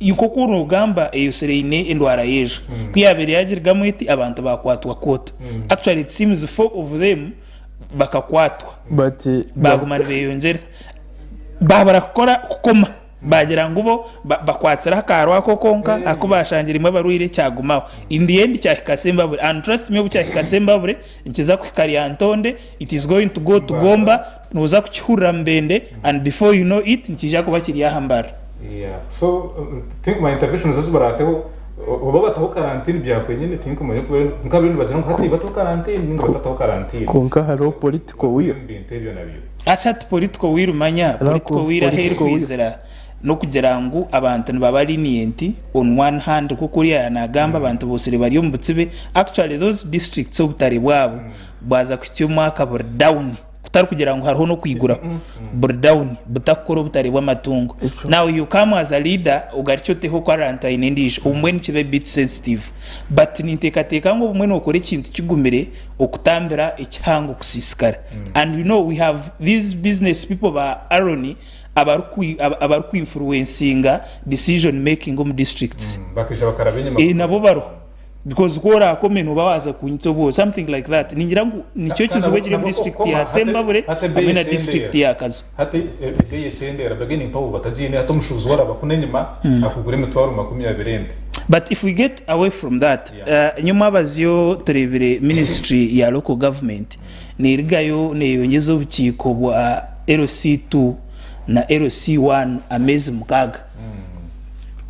nk'oku nogamba eyosereine endwara y'ejo ku yabaire yagirigamu eti abantu bakwatwa kwoto actually it seems 4 of them bakakwatwa But baguma nibeyongyera babura kukora kukoma bagira ngu bo bakwatsire akarwa ako konka aku bashangiremu abarwaire kyagumaho in the end kyahika Sembabule and trust me obu kyahika Sembabule nikiza kuhika Lyantonde it is going to go to Gomba noza kukihurira Mubende and before you know it nikiija kuba kiri aha Mbarara. Yeah so tinkumanya interventions ezi barateho oba bataho karantini byakwenyine tinkumanya oku bariyo kwonka bariyo nibagira ngu hati bataho karantini ninga batataho karantini Kwonka hariho political will. Ebintu ebyo nabyo. Hati hati political will manya Lack political of will ahu political will. erikwizira n'okugira ngu abantu nibaba lenient on one hand nk'oku oriya yanagamba abantu bosire bari omu butsibe actually those districts obutare bwabo bwaza kuhitsya omwaka buri down kutari kugira ngu hariho n'okwiguraho buri down butakukora obutare bw'amatungo now you come as a leader ogarukye oteho quarantine endiijo obumwe nikiba a bit sensitive but ninteekateeka ngu obumwe nookora ekintu kigumire okutambira ekihango kusiisikara and you know we have these business people ba Aaron abariku influencinga decision making omu districts Bakaija bakaraba enyima. Eh, nabo bariho because ku orakome noba waaza kunyitsa obwoba something like that ningira ngu nikyo kizibu ekiri omu district ya Sembabule hamwe na district ya Kazo. Hati ebeeyi ekyendeera bargaining power batagiine hati omushuubuzi waraba kunu enyima akugura emitwaro 20 ente. But if we get away from that, nyomwabazyo tureebire ministry ya local government nerugayo neyongyeza obukiiko bwa LC2 na LC1 ameezi mukaaga.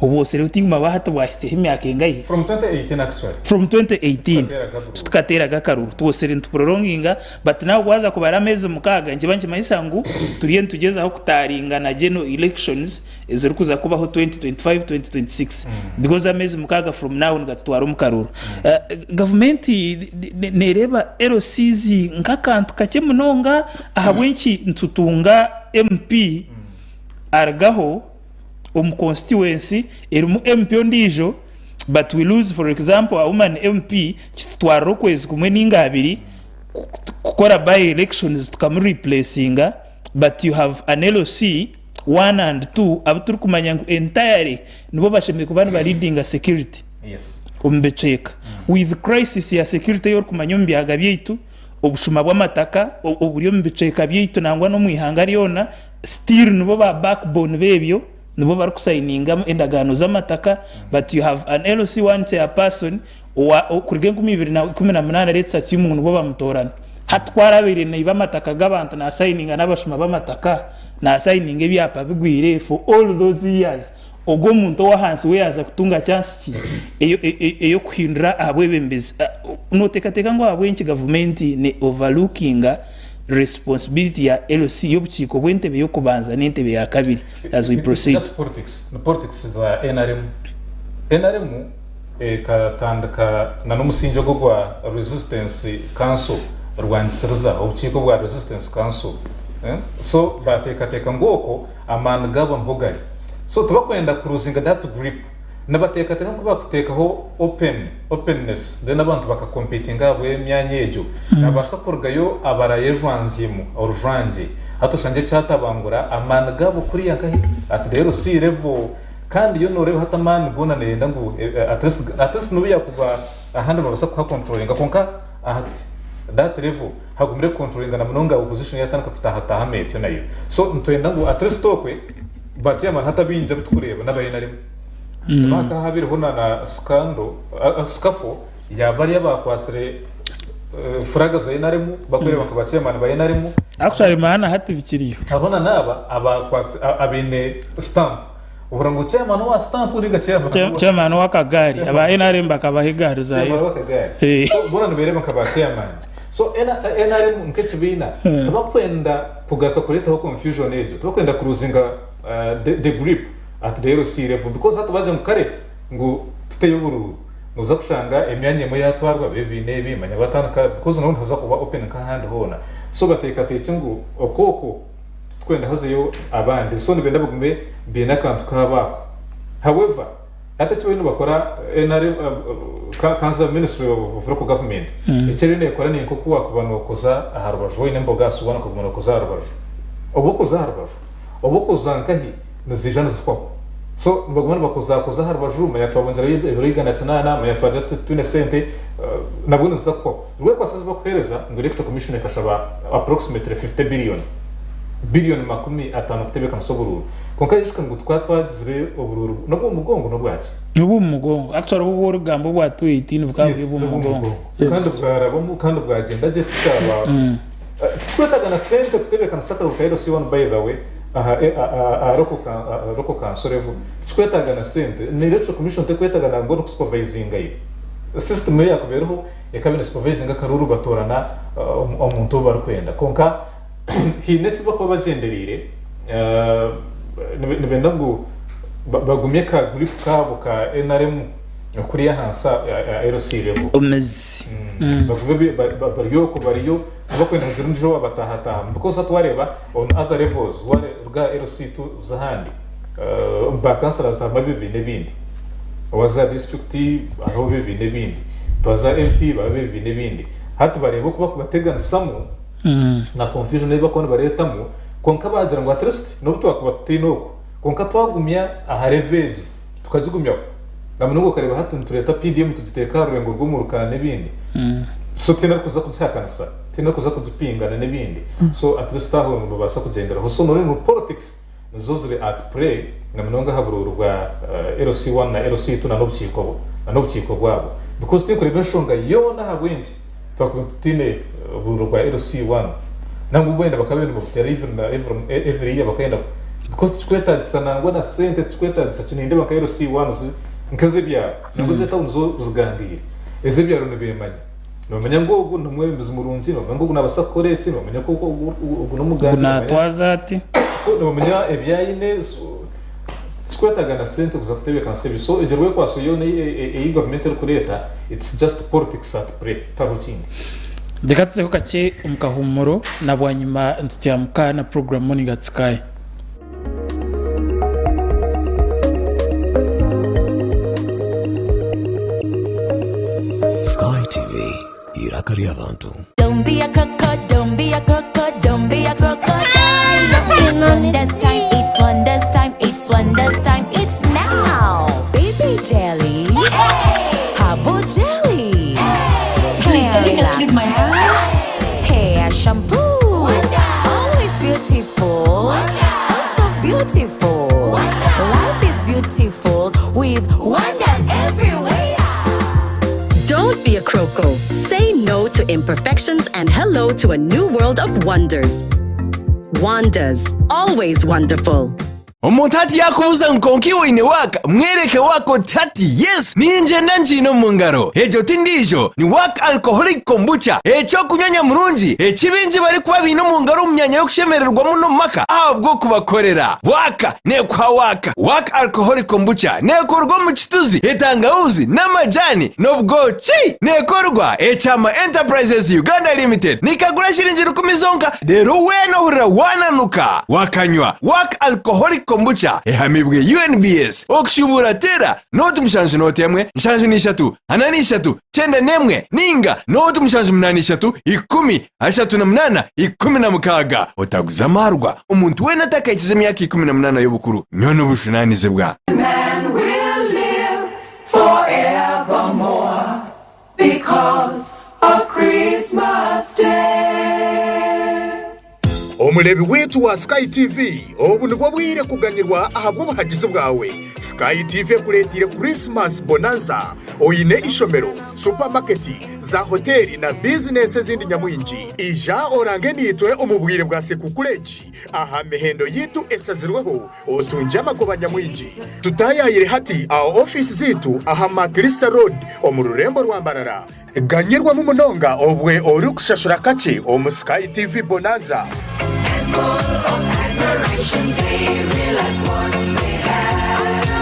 Obwosire butinguma bwa hati bwahitsyeho emyaka engahi? From 2018 actually. From 2018 Titukateeraga akaruru. titukateeraga akaruru twosire nituprolonginga but now waaza kubara ameezi mukaaga nikiba nikimanyisa ngu turiyo nitugyezaho kutaaringana general elections ezirikuza kubaho 2025, 2026 because ameezi mukaaga from now nigatutwara omu karuru. Gavumenti nereeba LCs nk'akantu kakye munonga ahabw'enki nitutunga MP arugaho omu constituency erimu MP ondiijo but we lose for example a woman MP kitutwarira okwezi kumwe ninga abiri kukora by elections tukamu replacinga but you have an LC one and two abu turikumanya ngu entirely nibo bashemereire kuba niba leadinga security omu bicweka with crisis ya security ei orikumanya omu byaga byaitu obushuma bw'amataka oburi omu bicweka byaitu nangwa n'omu ihanga ryona still nibo ba backbone b'ebyo nibo barikusayininga endagaano z'amataka but you have an LC1 chairperson owa kuruga 2018 let's assume ngu nibo bamutoorana hati ku arabaire naiba amataka g'abantu nasayininga n'abashuma b'amataka nasayininga ebyapa bigwire for all those years ogwo omuntu ow'ahansi we yaaza kutunga chance ki ey'okuhindura aha bwebembezi? Nooteekateeka ngu ahabw'enki gavumenti ne overlookinga responsibility ya LC y'obukiiko bw'entebe y'okubanza n'entebe ya kabiri as we proceed? Just politics, ni politics za nrm. Nrm ekatandika na n'omusingye ogwo gwa resistance council rwangisiriza obukiiko bwa resistance council. So bateekateeka ngu okwo amaani gaabo niho gari. So tibakwenda kuruzinga that grip. Nibateekateeka ngu kubakuteekaho open, openness then abantu baka competinga ahabw'emyanya egyo, nabaasa kurugayo abarayejwanzyemu orujwangye. Hati oshangye kyatabangura amaani gaabo kuriya nkahi at the LC level. Kandi yo noreeba hati amaani goona neyenda ngu at least at least nobu yakuba ahandi nibabaasa kuhacontrolinga kwonka ahati that level hagumire kucontrolinga na munonga opposition yatandika kutaahatahamu etyo nayo. So nitwenda ngu at least okwe ba chairman hati abaingi abu tukureeba n'aba NRM. Tibahaka habaireho na na scandal scuffle ya bariya abakwatsire flag za NRM bakwereeba nka ba chairman ba NRM. Actually maana hati bikiriyo. Hariho na n'aba abakwatsi abaine stamp ohurira ngu chairman owa stamp ninga chairman owa Chairman ow'akagaari aba NRM bakabaha egaari chairman zayo. w'akagaari. Eh. So boona nibereeba nka ba chairman. So NRM nk'ekibiina tibakwenda kugaruka kureetaho confusion egyo tibakwenda kuruzinga the grip at the LC level because hati bagira ngu kare ngu tuteyo oburuuru noza kushanga emyanya emwe yatwarwa bebi nebi manya batandika because naho nihaza kuba open nkahandi hoona so bateekateekye ngu okwo okwo titukwenda hazeyo abandi so nibenda bagume baine akantu kaabo ako however hati eki bariyo nibakora NRM kanza ministry of local government eki eriyo nekora ninkoku wakuba nokoza aha rubaju waine emboga aha suwaani okaguma nokoza aha rubaju oba okoza aha rubaju oba okoza nkahi niziija nizihwaho. So nibaguma nibakozakoza aha rubaju, manya twabongyerayo ebiro 108, manya twagira tuti titwine sente, nabwo niziza kuhwaho. Rwekwatso ezi barikuheereza ngu Electoral Commission ekashaba approximately 50 billion, billion 50 kutebeekanisa oburuuru. Kwonka ijuka ngu tukaba twagizire oburuuru n'obw'omu mugongo n'obwaki? N'obw'omu mugongo. Actually obu orikugamba obwa 2018 bukaba buri Yes, obw'omu n'obw'omu mugongo. mugongo. Kandi bwarabamu kandi bwagyenda gye tikyaba Titwetaaga na sente kutebeekanisa akaruuru ka LC1 by the way aha aha local council level tikikwetaaga na sente na electoral commission tekwetaaga nangwa n'okusupervisinga yo system eyakuba eriho ekaba nesupervisinga akaruuru batoorana omuntu ou barikwenda kwonka haine eki barikuba bagyendereire nibenda ngu bagumye ka grip kaabo ka nrm kuriya ahansi aha LC level. Omumizi. Bagume bari okwo bariyo tibakwenda kugira ondijo owabataahatahamu because hati wareeba on other levels waruga aha LC tu oza ahandi ba councillors harimu ebibiina ebindi waza aha district hariho ebibiina ebindi twaza MP hariho ebibiina ebindi hati bareeba oku bakubateganisamu na confusion ei bakuba nibareetamu kwonka bagira ngu at least n'obu twakuba tutaine oku kwonka twagumya aha level egi tukagigumyaho na munonga okareeba hati nitureeta PDM tugiteeka aha rurengo rw'omuruka n'ebindi so tihaine arikuza kugihakanisa tihaine arikuza kugipingana n'ebindi so at least aho nibabaasa kugyenderaho so noreeba ngu politics nizo ziri at play na munonga aha buruuru bwa LC1 na LC2 na n'obukiiko na n'obukiiko bwabo because tinkureeba enshonga yoona ahabw'enki twakuba tutaine oburuuru bwa LC1 nangwa bwenda bakaba nibabuteera even every year bakayenda because tikikwetagisa nangwa na sente tikikwetagisa ki nindeeba nka LC1 nk'ezebyaro nangwa ez'etawuni zo zigandiire ezebyaro nibemanya nibamanya ngu ogu n'omwebembezi murungi nibamanya ngu ogu nabaasa kukora eki nibamanya ku ogu n'omuganda Ogu natwaza ati. So nibamanya ebi aine so tikikwetaaga na sente kuza kutebeekanisa ebyo so egyo rwekwatso yoona ei gavumenti erikureeta it's just politics at play tihariho kindi. Reka tuzeho kakye omu kahuumuro na bwanyima nitutyamuka na puroguraamu Morning at Sky. Sky TV, eiraka ry'abantu. Don't be a croco, don't be a croco, don't be a crocodile. It's wonders time, it's wonders time, it's wonders time, it's now. Baby jelly, herbal jelly. Please, can you just leave my hair? Hair shampoo. Always beautiful. So, so beautiful. Life is beautiful with wonders everywhere. Don't be a croco. Say no to imperfections and hello to a new world of wonders. Wonders, always wonderful. Omuntu hati yaakubuuza ngu kwonka iwe oine waaka, mwereke waaka oti hati yes ningyenda ngiine omu ngaro. Egyo ti ndiijo, ni Waaka Alcoholic Kombucha, eky'okunywa nyamurungi eki baingi barikuba baine omu ngaro omu myanya y'okushemererwamu n'omu maka ahabw'okubakorera. Waaka neekuha waaka. Waaka Alcoholic Kombucha neekorwa omu kituzi, etangawuzi, n'amajaani, n'obwoki. Neekorwa Ekyama Enterprises Uganda Limited. Nikagura shiringi rukumi zonka reero weena ohurira waananuka wakanywa Waaka Alcoholic Kombucha ehamibwe UNBS. Okushubuura teera nooti mushanju nooti emwe, nshanju n'ishatu, ana n'ishatu, 91 ninga nooti 7 8 10 38 16. Otaguza amaarwa omuntu weena atakahikize emyaka 18 y'obukuru. Nyowe n'obujunaanizibwa. forevermore because of Christmas Day. Omureebi waitu wa Sky TV, obu nibwo bwire kuganyirwa ahabw'obuhagizi bwawe. Sky TV ekureeteire Christmas Bonanza. Oine eishomero, supamaketi, za hoteeri na bizinesi ezindi nyamwingi. Ija orange naitwe omu bwire bwa Sekukuru egi aha mihendo yaitu eshazirweho otungye amagoba nyamwingi. Tutaayaayire hati aha ofiisi zaitu aha Maclister Road omu rurembo rwa Mbarara. Ganyirwamu munonga obwe orikushashura kakye omu Sky TV Bonanza.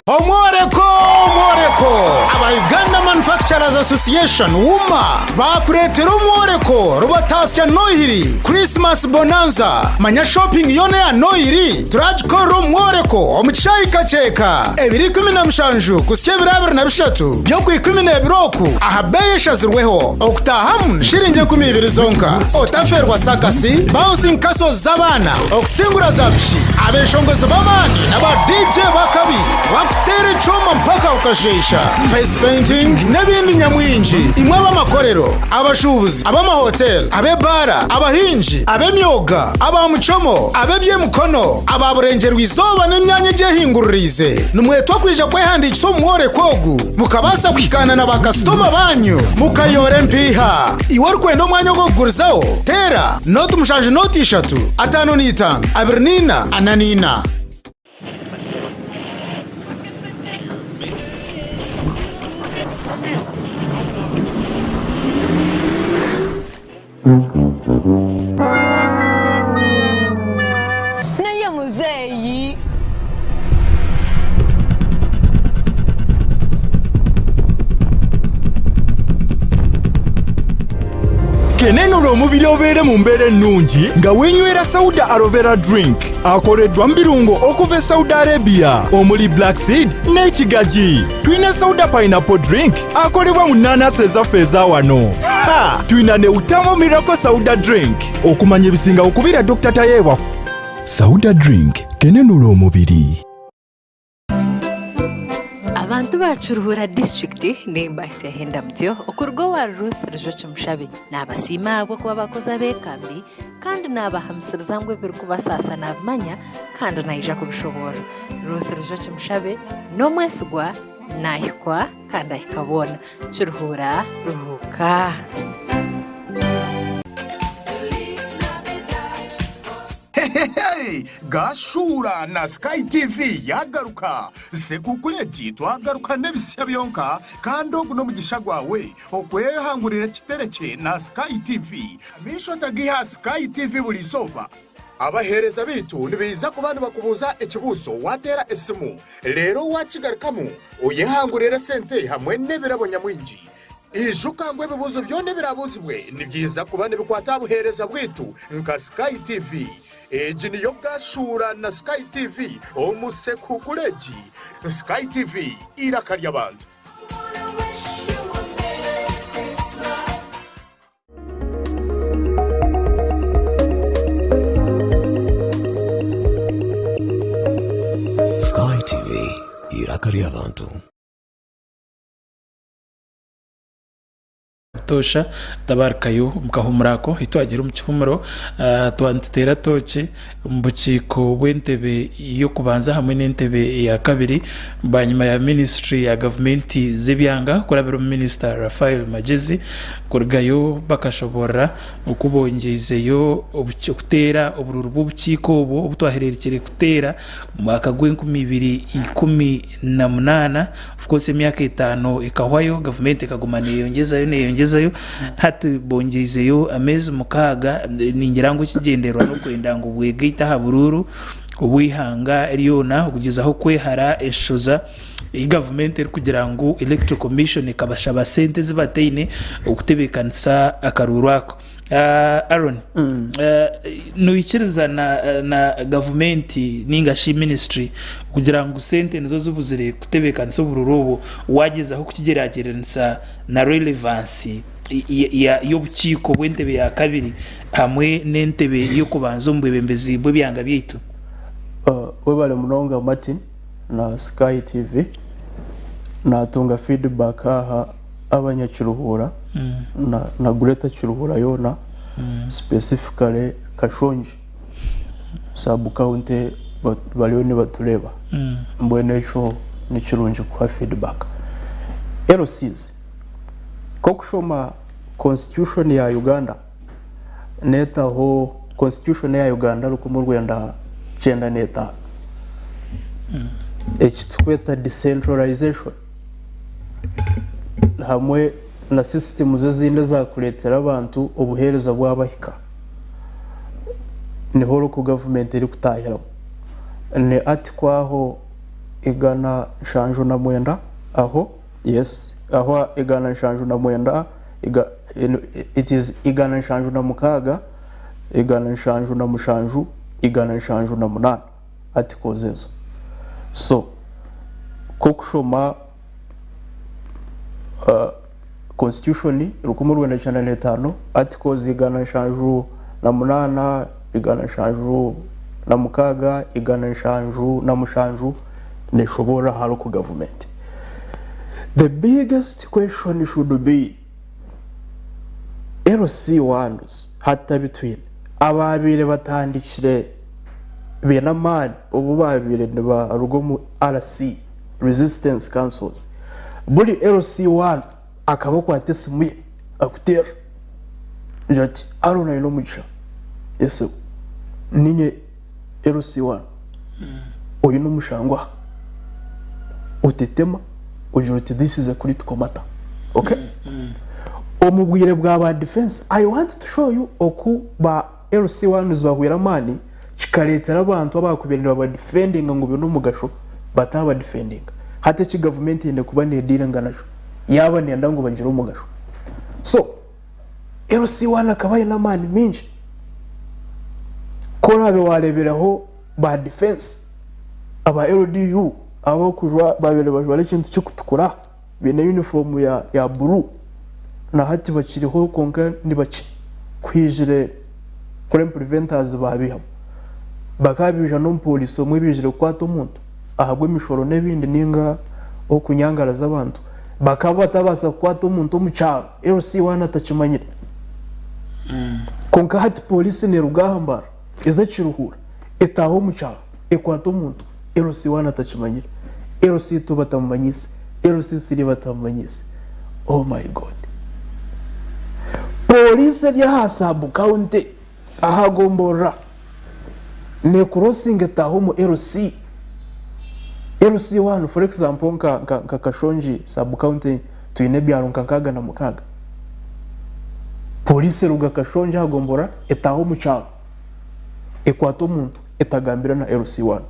Omworeko Omworeko! Aba Uganda Manufacturers Association, UMA, baakureetera omworeko Rubatasya Nohiri Christmas Bonanza. Manya shopping yoona eya Nohiri turagikorera omu mworeko omu kishaayi Kakyeka ebiro 17 kuhitsya ebiro 23 by'Okwikumineebiri oku aha beeyi eshazirweho. Okutaahamu ni shiringi 20 zonka. Otafeerwa sakasi, bouncing castles z'abaana, okusingura za piki, abeshongozi b'amaani na ba DJ b'akabi bakuteera ekyoma mpaka okasheesha, face painting n'ebindi nyamwingi. Imwe ab'amakorero, abashuubuzi, ab'amahoteeri, ab'ebaara, abahingi, ab'emyoga, aba muchomo, ab'eby'emikono, aba burengyerwa-izooba n'emyanya egyehinguririize, nimwetwa kwija kwehandiikisa omu mworeko ogu mukabaasa kuhikaana na baakasitoma baanyu mukayoora empiiha. Iwe orikwenda omwanya ogw'okugurizaho, teera nooti mushanju nooti ishatu, ataano na itaano, abiri na ina, ana na ina. Naye muzeeyi. Kenenula omubiri obeere mu mbeera ennungi nga weenywera Sauda Aloe Vera Drink akoleddwa mu birungo okuva e Saudi Arabia omuli black seed n'ekigagi. Tulina Sauda Pineapple Drink akolebwa mu nnaanasi ezaffe eza wano. Ha! Tulina ne Utamu Miracle Sauda Drink. Okumanya ebisingawo kubira Dokita Tayebwa. Sauda Drink kenenula omubiri. Abantu ba Kiruhura disiturikiti nimbaasya henda mutyo okuruga owa Ruth Rujoki Mushabe. Naabasiima ahabw'okuba abakozi abeekambi kandi naabahamisiriza ngu ebirikubasaasa naabimanya kandi naija kubishoboorora. Ruth Rujoki Mushabe n'omwesigwa, naahikwa kandi ahika boona. Kiruhura ruhuuka. Hehehe! Gashuura na Sky TV yagaruka! Sekuukuru egi twagaruka n'ebisya byonka kandi ogu n'omugisha gwawe okwehangurira ekiterekye na Sky TV. Amaisho tagiha Sky TV buri izooba. Abaheereza baitu nibaija kuba nibakubuuza ekibuuzo waateera esimu, reero waakigarukamu oyehangurire esente hamwe n'ebirabo nyamwingi. Ijuka ngu ebibuuzo byona ebiraabuuzibwe nibiija kuba nibikwata aha buheereza bwaitu nka Sky TV. Egi niyo Gashuura na Sky TV omu Sekuukuru egi. Sky TV, eiraka ry'abantu. Sky TV, eiraka ry'abantu. Butoosha tabarukayo omu kahuumuro ako. Ahi twagiire omu kihuumuro twaba nituteera tooki omu bukiiko bw'entebe y'okubanza hamwe n'entebe ya kabiri bwanyima ya minisitule ya gavumenti z'ebyanga kurabira omu minisita Raphael Magyezi kurugayo bakashoboorora oku bongyeizeyo kuteera oburuuru bw'obukiiko obwo obu twahereerukire kuteera omu mwaka gw'enkumi ibiri ikumi na munaana. Of course emyaka etaano ekahwayo gavumenti ekaguma neyongyezayo neyongyezayo hati bongyeizeyo ameezi mukaaga ningira ngu ekigyendererwa n'okwenda ngu bwegaite aha buruuru obw'eihanga ryona okugyezaho kwehara enshoza ei gavumenti erikugira ngu Electoral Commission ekabashaba sente ezi bataine okutebeekanisa akaruuru ako. Aaron, noikiriza na gavumenti ninga shi minisitule kugira ngu sente nizo zibuzire kutebeekanisa oburuuru obwo waagyezaho kukigyeragyeranisa na relevance y'obukiiko bw'entebe ya kabiri hamwe n'entebe y'okubanza omu bwebembezi bw'ebyanga byaitu? Webale munonga Martin na Sky TV. Naatunga feedback aha abanyakiruhuura na Greater Kiruhura yoona specifically Kashongi sub county bariyo nibatureeba mbwenu ekyo nikirungi kuha feedback. LCs Nk'okushoma constitution ya Uganda neetaho constitution ya Uganda 1995 eki turikweta decentralization hamwe na systems ezindi ezakureetera abantu obuheereza bwabahika niho local government erikutahiramu. Ni article aho 179 aho yes aho 179 it is 176, 177, 178 articles ezo. So nk'okushoma constitution 1995 articles 178, 176, 177 neshoboorora aha local government. The biggest question should be LC ones hati abu twine abaabaire batandikire baine amaani obu baabaire nibaruga omu RC, Resistance Councils, buri LC one akaba akwata esimu ye akuteerera agira ati Aaron Ainomugisha yes niinye LC one oine omushango aha otetema ogira oti this is a critical matter okay omu bwire bwa ba defense I want to show you oku ba LC ones bahwire amaani kikareetera abantu abakubaire nibaba defendinga ngu baine omugasho bataba defendinga hati eki gavumenti eine kuba nediringa nakyo yaaba nenda ngu bagire omugasho so LC one akaba aine amaani maingi ku oraabe waareebireho ba defense aba LDU abakujwa baabaire nibajwara ekintu kirikutukura baine yunifoomu ya buru na hati bakiriho kwonka ni bakye ku haijire crime preventers baabihamu bakaba baija n'omupooriisi omwe baijire kukwata omuntu ahabw'emishoro n'ebindi nainga okunyangaraza abantu bakaba batabaasa kukwata omuntu omu kyaro LC one atakimanyire kwonka hati pooriisi neeruga aha Mbarara eza Kiruhura etaaha omu kyaro ekwata omuntu LC one atakimanyire, LC two batamumanyiise, LC three batamumanyiise. Oh my God! Pooriisi eri aha sub county aha gomborora nekuroosinga etaaha omu LC. LC one for example nka nka Kashongi sub county twine ebyaro nka 66. Pooriisi eruga Kashongi aha gomborora etaaha omu kyaro. Ekwata omuntu etagambira na LC one.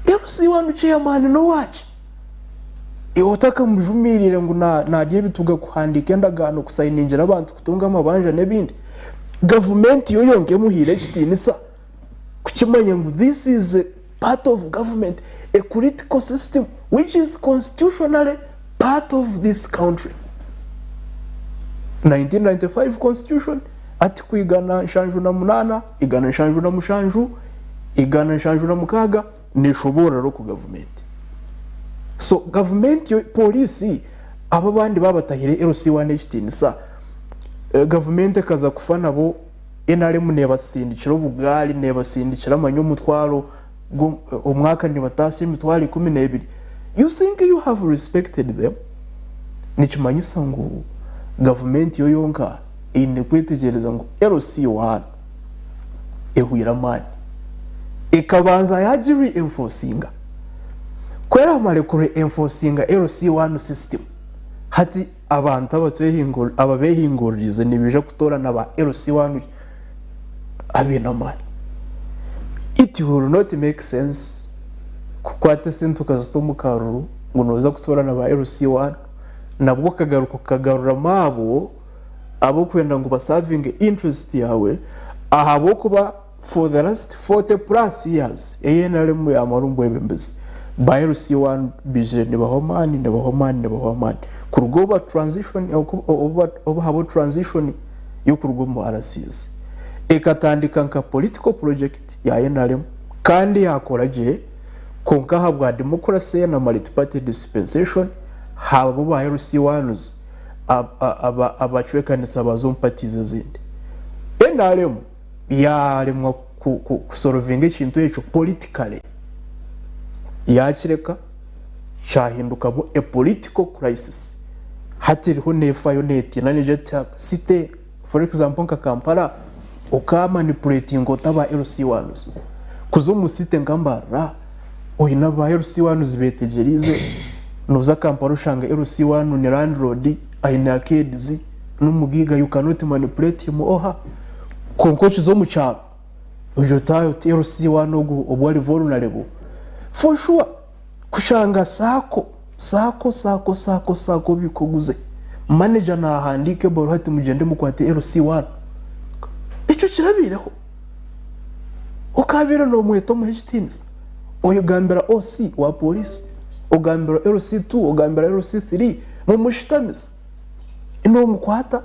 LC one chairman n'owaaki? Iwe otakamujumiirire ngu narya ebituga kuhandiika endagaano kusayiningira abantu kutunga amabanja n'ebindi. Gavumenti yo yonka emuhaire ekitiinisa kukimanya ngu this is a part of government, a critical system which is constitutionally part of this country. 1995 constitution article 178, 177, 176 neshoboorora oku gavumenti. So gavumenti yo pooriisi abo abandi baabatahire LC1 ekitiinisa, gavumenti ekaza kufa nabo NRM neebasindikira obugaari, neebasindikira manya omutwaro omwaka nibataasya emitwaro 12. You think you have respected them? Nikimanyisa ngu gavumenti yo yonka eine kwetegyereza ngu LC1 ehweire amaani. Ekabanza yaagi re-enforcinga. Ku eramare ku re-enforcinga LC1 system, hati abantu ababehinguririize nibaija kutoorana ba LC1 abaine amaani. It will not make sense kukwata esente okazita omu karuru ngu nooza kutoorana ba LC1 nabwo okagaruka okagaruramu abo ab'okwenda ngu basavinge interest yaawe ahabw'okuba for the last 40 plus years ei NRM yaamara omu bwebembezi, ba LC1 baijire nibahwa amaani, nibahwa amaani, nibahwa amaani kuruga obu ba transition obu haabaho transition y'okuruga omu RCs. Ekatandika nka political project ya NRM kandi yaakora gye. Kwonka ahabwa democracy na multiparty dispensation habamu ba LC ones abacwekanisa baza omu parties ezindi. Nrm yaremwa kusolvinga ekintu ekyo politically yakireka kyahindukamu a political crisis. Hati eriho nefayo netiina negira eti city For example nka Kampala oka manipulatinga ota ba LC ones kuza omu city nka Mbarara oyine aba LC ones betegyereize noza Kampala oshanga LC one ni landlord ayine arcades nomugaiga you cannot manipulate him or her kwonka okiza omu kyaro ogira oti oti LC one ogu obu ari vulnerable for sure Kushanga saako, saako, saako, saako, saako obiika oguze. Manager naahandiika ebaruha ati mugyende mukwate LC waanyu. Ekyo kirabaireho. Okaabaire noomweta omuha ekitiinisa. Oyegambira OC wa pooriisi, ogambira LC2, ogambira LC3, mumushutamise. Noomukwata.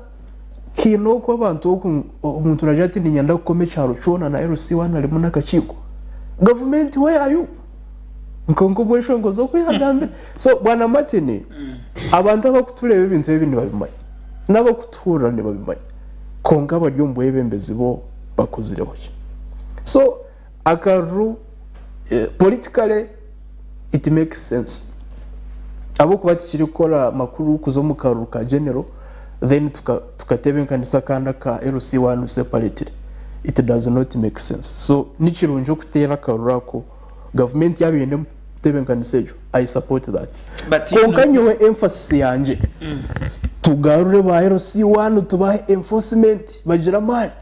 Haine oku abantu oku omuntu naagira ati niinyenda kukoma ekyaro kyona na LC waanyu arimu n'akakiiko. Gavumenti where are you? Nkonka omweshongozi oku yagambire. So bwana Martin, abantu abakutureeba ebintu ebi nibabimanya n'abakutuhurira nibabimanya kwonka abari omu bwebembezi bo bakozireho ki? So akaruru politically it makes sense ahabw'okuba tikirikukora makuru kuza omu karuru ka general then tukatebenkanisa akandi aka LC one separately it does not make sense. So nikirungi okuteera akaruru ako. Gavumenti yaaba eine entebeekanisa egyo, I support that. But Kwonka nyowe emphasis yangye, tugarure ba LC one tubahe enforcement bagire amaani.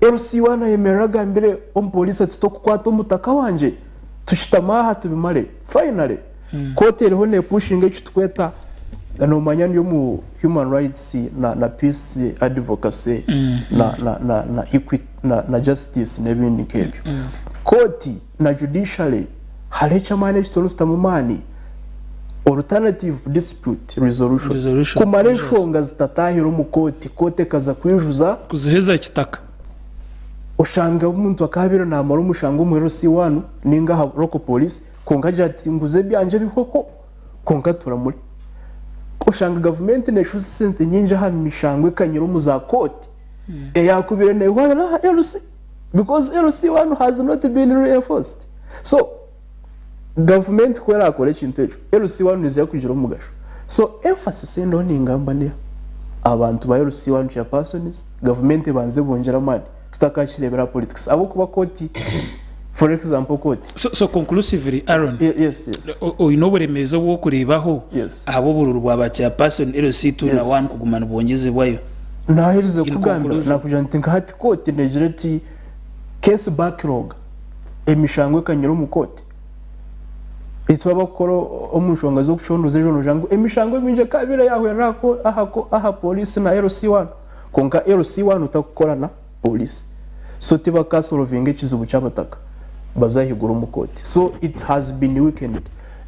LC one ayemerere agambire omupoliisi ati tokukwata omutaka wangye, tushutame aha tubimare. Finally, kooti eriho nepushinga eki tukweta nomanya ndi omu human rights na, na peace advocacy na, na, na, na, equity, na, na justice n'ebindi nk'ebyo. Kooti na judiciary hariho eky'amaani eki turikutamu amaani, Alternative Dispute Resolution, Resolution, kumara yes. enshonga zitataahire omu kooti, kooti ekaza kwijuza, Kuziheza kitaka. Oshanga omuntu akaabaire naamara omushango omu LC one ninga aha local police kwonka agira ati nguza ebyangye bihweho kwonka turamure. Oshanga gavumenti neeshoza esente nyingi aha mishango ekanyire omu za kooti eyakubaire neehwa aha LC. Because LC one has not been reinforced. So gavumenti ku erakora ekintu ekyo, LC one neija kugira omugasho. So emphasis ei ndiho ningamba neha abantu ba LC one chairpersons, gavumenti ebanze ebongyere amaani tutakakireebera aha politics ahabw'okuba kooti for example kooti. So, so conclusively Aaron, Yes, yes. oine oburemeezi obu orikureebaho Yes. ahabw'obururu bwa ba chairperson LC2 na Yes. 1 kuguma nibwongyezebwayo? Naaherize In kukugambira conclusion. nakugira nti nka hati kooti neegira eti case backlog emishango ekanyire omu kooti. Itwe abakukora omu nshonga z'okucondooza ejo noogira ngu emishango emingi ekaabaire yaahwerera aha ko- aha ko- aha pooriisi na LC one kwonka LC one otakukora na pooriisi. So tibakaasolovinga ekizibu ky'abataka baze ahaiguru omu kooti. So it has been weakened.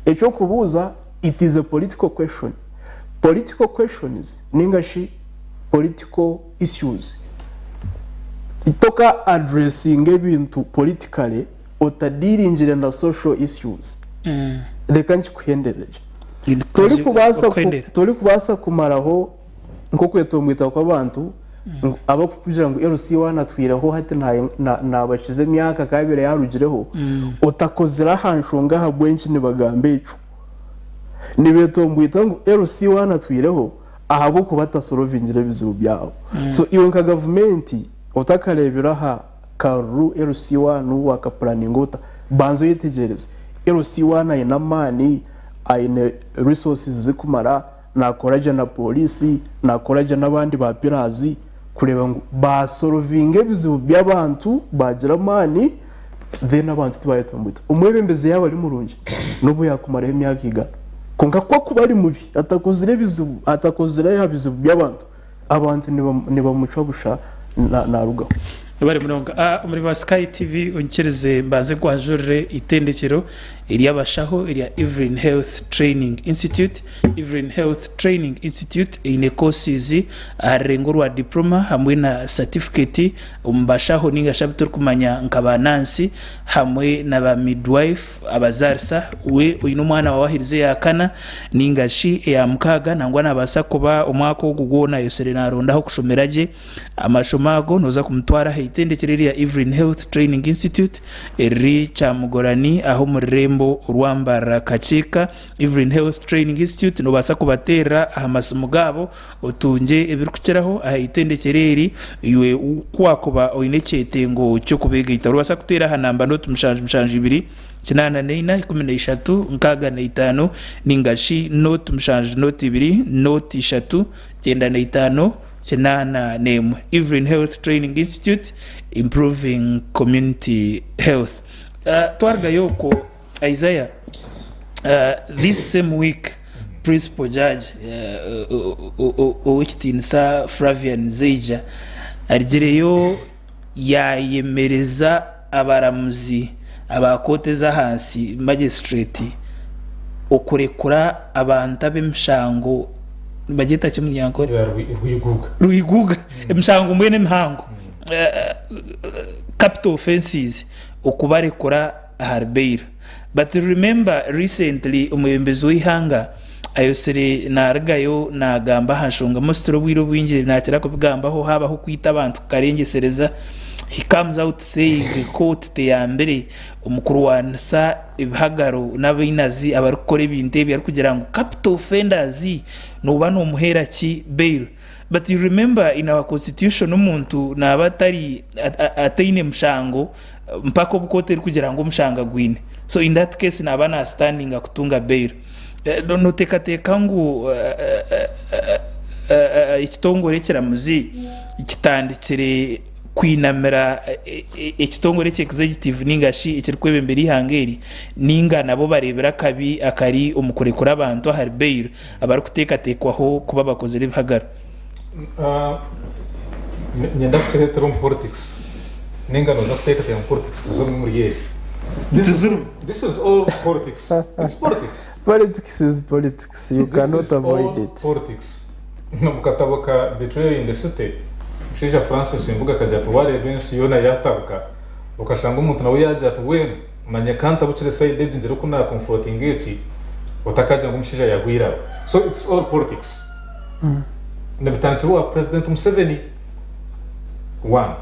Eky'okubuuza it is a political question. Political questions ninga shi political issues toka addressinga ebintu politically otadiringire na social issues. Reka nkikuhenderere gye. Torikubaasa ku, torikubaasa kumaraho nk'okwetomboita kw'abantu ngu abarikukugira ngu LC one atwireho hati naabakiza emyaka akaba abaire yaarugireho, otakozire aha nshonga ahabw'enki nibagamba ekyo. Nibetomboita ngu LC one atwireho ahabw'okuba atasorovingire ebizibu byabo. So iwe nka gavumenti otakareebire aha karuru LC one wakapuraninga ota, banza oyetegyereze LC one aine amaani, aine resources zirikumara, nakora gye na pooriisi, nakora gye n'abandi ba pillars kureeba ngu baasorovinga ebizibu by'abantu baagira amaani then abantu tibayetomboita. Omwebembezi yaaba ari murungi n'obu yaakumaraho emyaka igana kwonka ku akuba ari mubi atakozire ebizibu atakozire aha bizibu by'abantu, abantu nibamucwa busha naarugaho. Webare munonga. Omuri ba Sky TV onyikirize mbanze nkwanjurire eitendekyero ery'abashaho erya Evelyn Health Training Institute. Evelyn Health Training Institute eine courses aha rurengo rwa diploma hamwe na certificate omu bashaho ninga shi abu turikumanya nka ba nansi hamwe na ba midwife abazaarisa. We oine omwana waawe aherize eya kana ninga shi eya mukaaga nangwa nabaasa kuba omwaka ogu gwona ayosire naronda ah'okushomera gye. Amashomo ago nooza kumutwara aha itendekero erya Evelyn Health Training Institute eriri Kyamugorani aha omu rurembo orwa Mbarara Kakyeka. Evelyn Health Training Institute noobaasa kubateerera aha masimu gaabo otungye ebirikukiraho aha itendekero eri iwe ku waakuba oine ekyetengo ky'okubeegaita. Noobaasa kuteera aha namba nooti 772 84 13 65 nainga shi nooti 7 nooti 2 nooti 3 95 81. Evelyn Health Training Institute, Improving Community Health. Twarugayo okwo Isaiah, this same week Principal Judge Owekitiinisa Flavian Zeija arigireyo yayemereza abaramuzi aba kooti ez'ahansi, Magistrate, okurekura abantu ab'emishango nibagyeta ki omunyankore? Rwiguga. Rwiguga, emishango mbwenu emihango, capital offences okubarekura ahari bail. But remember recently omwebembezi w'eihanga ayosire narugayo nagamba aha nshonga mostly obwire obwingi nakira kubigambaho habaho okwita abantu kukarengyesereza he comes out saying court teyambire omu kurwanisa ebihagaro n'abainazi abarikukora ebintu ebi arikugira ngu capital offenders noba nomuheera ki bail but you remember in our constitution omuntu naba atari ataine mushango mpaka obu kooti erikugira ngu omushango agwine. So in that case naaba na standinga kutunga bail. Noteekateeka ngu ekitongore ekiramuzi kitandikire kwinamira ekitongore ekya executive ninga shi ekirikwebembera eihanga eri ninga nabo bareebire akabi akari omu kurekura abantu ahari bail abarikuteekateekwaho kuba bakozire ebihagaro? Niinyenda kukireetera omu politics ninga nooza kuteekateeka ngu politics tizirimu omuri eri. Tizirimu. This is all politics. It's politics. Politics is politics. You This cannot is avoid all it. politics. Omu katabo ka Betrayal in the City, omushaija Francis Mbuga akagira ati waareeba ensi yoona yaatabuka, okashanga omuntu nawe yaagira ati weena manya ka ntabukire side egi ngire oku naakonforotinga eki, otakagira ngu omushaija yaagwa eiraro. So it's all politics. Nibitandikira owa President Museveni one.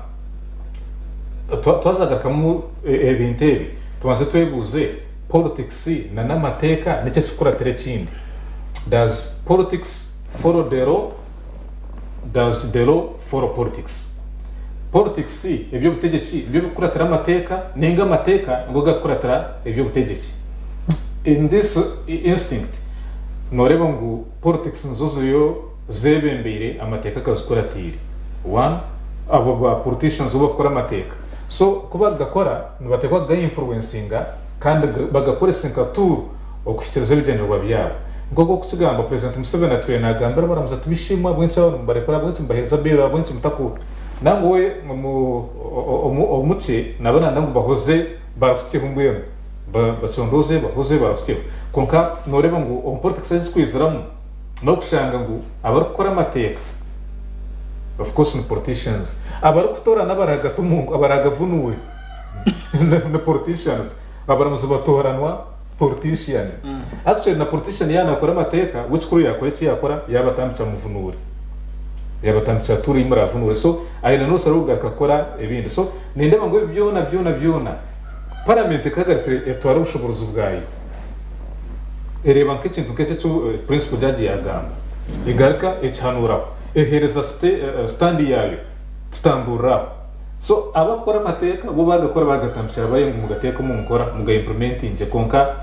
Twazagarukamu ebintu ebi tubanze twebuuze politics na n'amateeka niki ekikuratira ekindi? Does politics follow the law? Does the law follow politics? Politics, eby'obutegyeki nibyo birikukuratira amateeka ninga amateeka nigo garikukuratira eby'obutegyeki? In this instinct noreeba ngu Politics nizo ziriyo zebembeire amateeka agazikuratiire. One, abo ba politicians bo bakukora amateeka. So ku bakugakora nibateekwa kuga influencinga kandi bagakorese nka tool okuhikiriza ebigyendererwa byabo. Nk'oku okukigamba President Museveni atwire nagambira abaramuzi ati bishimwe ahabw'enki aba nimubarekura, ahabw'enki mubahereza bail, ahabw'enki mutaku nangwa we omukye naba nayenda ngu bahoze barahitsyeho mbwenu. Bacondooze, bahoze, barahitsyeho. Kwonka nooreeba ngu omu politics ezikwiziramu n'okushanga ngu abarikukora amateeka of course ni politicians, abarikutoorana abarahagati omu abarahagavunuure ni politicians, abaramuzi batooranwa politician. Actually na politician yaaba naakora amateeka, we ekikuru yaakora eki yaakora yaabatambikya muvunuure, yaabatambikya tool ei muraavunuure. So aine n'orusa rw'okugaruka kukora ebindi. So nindeeba ngu ebi byona byona byona Paramenti ekagarukire etwara obushoborozi bwayo ereeba nk'ekintu nk'ekyo eki Principal Judge yaagamba, egaruka ekihanuuraho, eheereza sitandi yaayo tutamburira aho. So abakukora amateeka bo baagakora baagatambikira abayo ngu mugateeke omu nkora, muga implementingye kwonka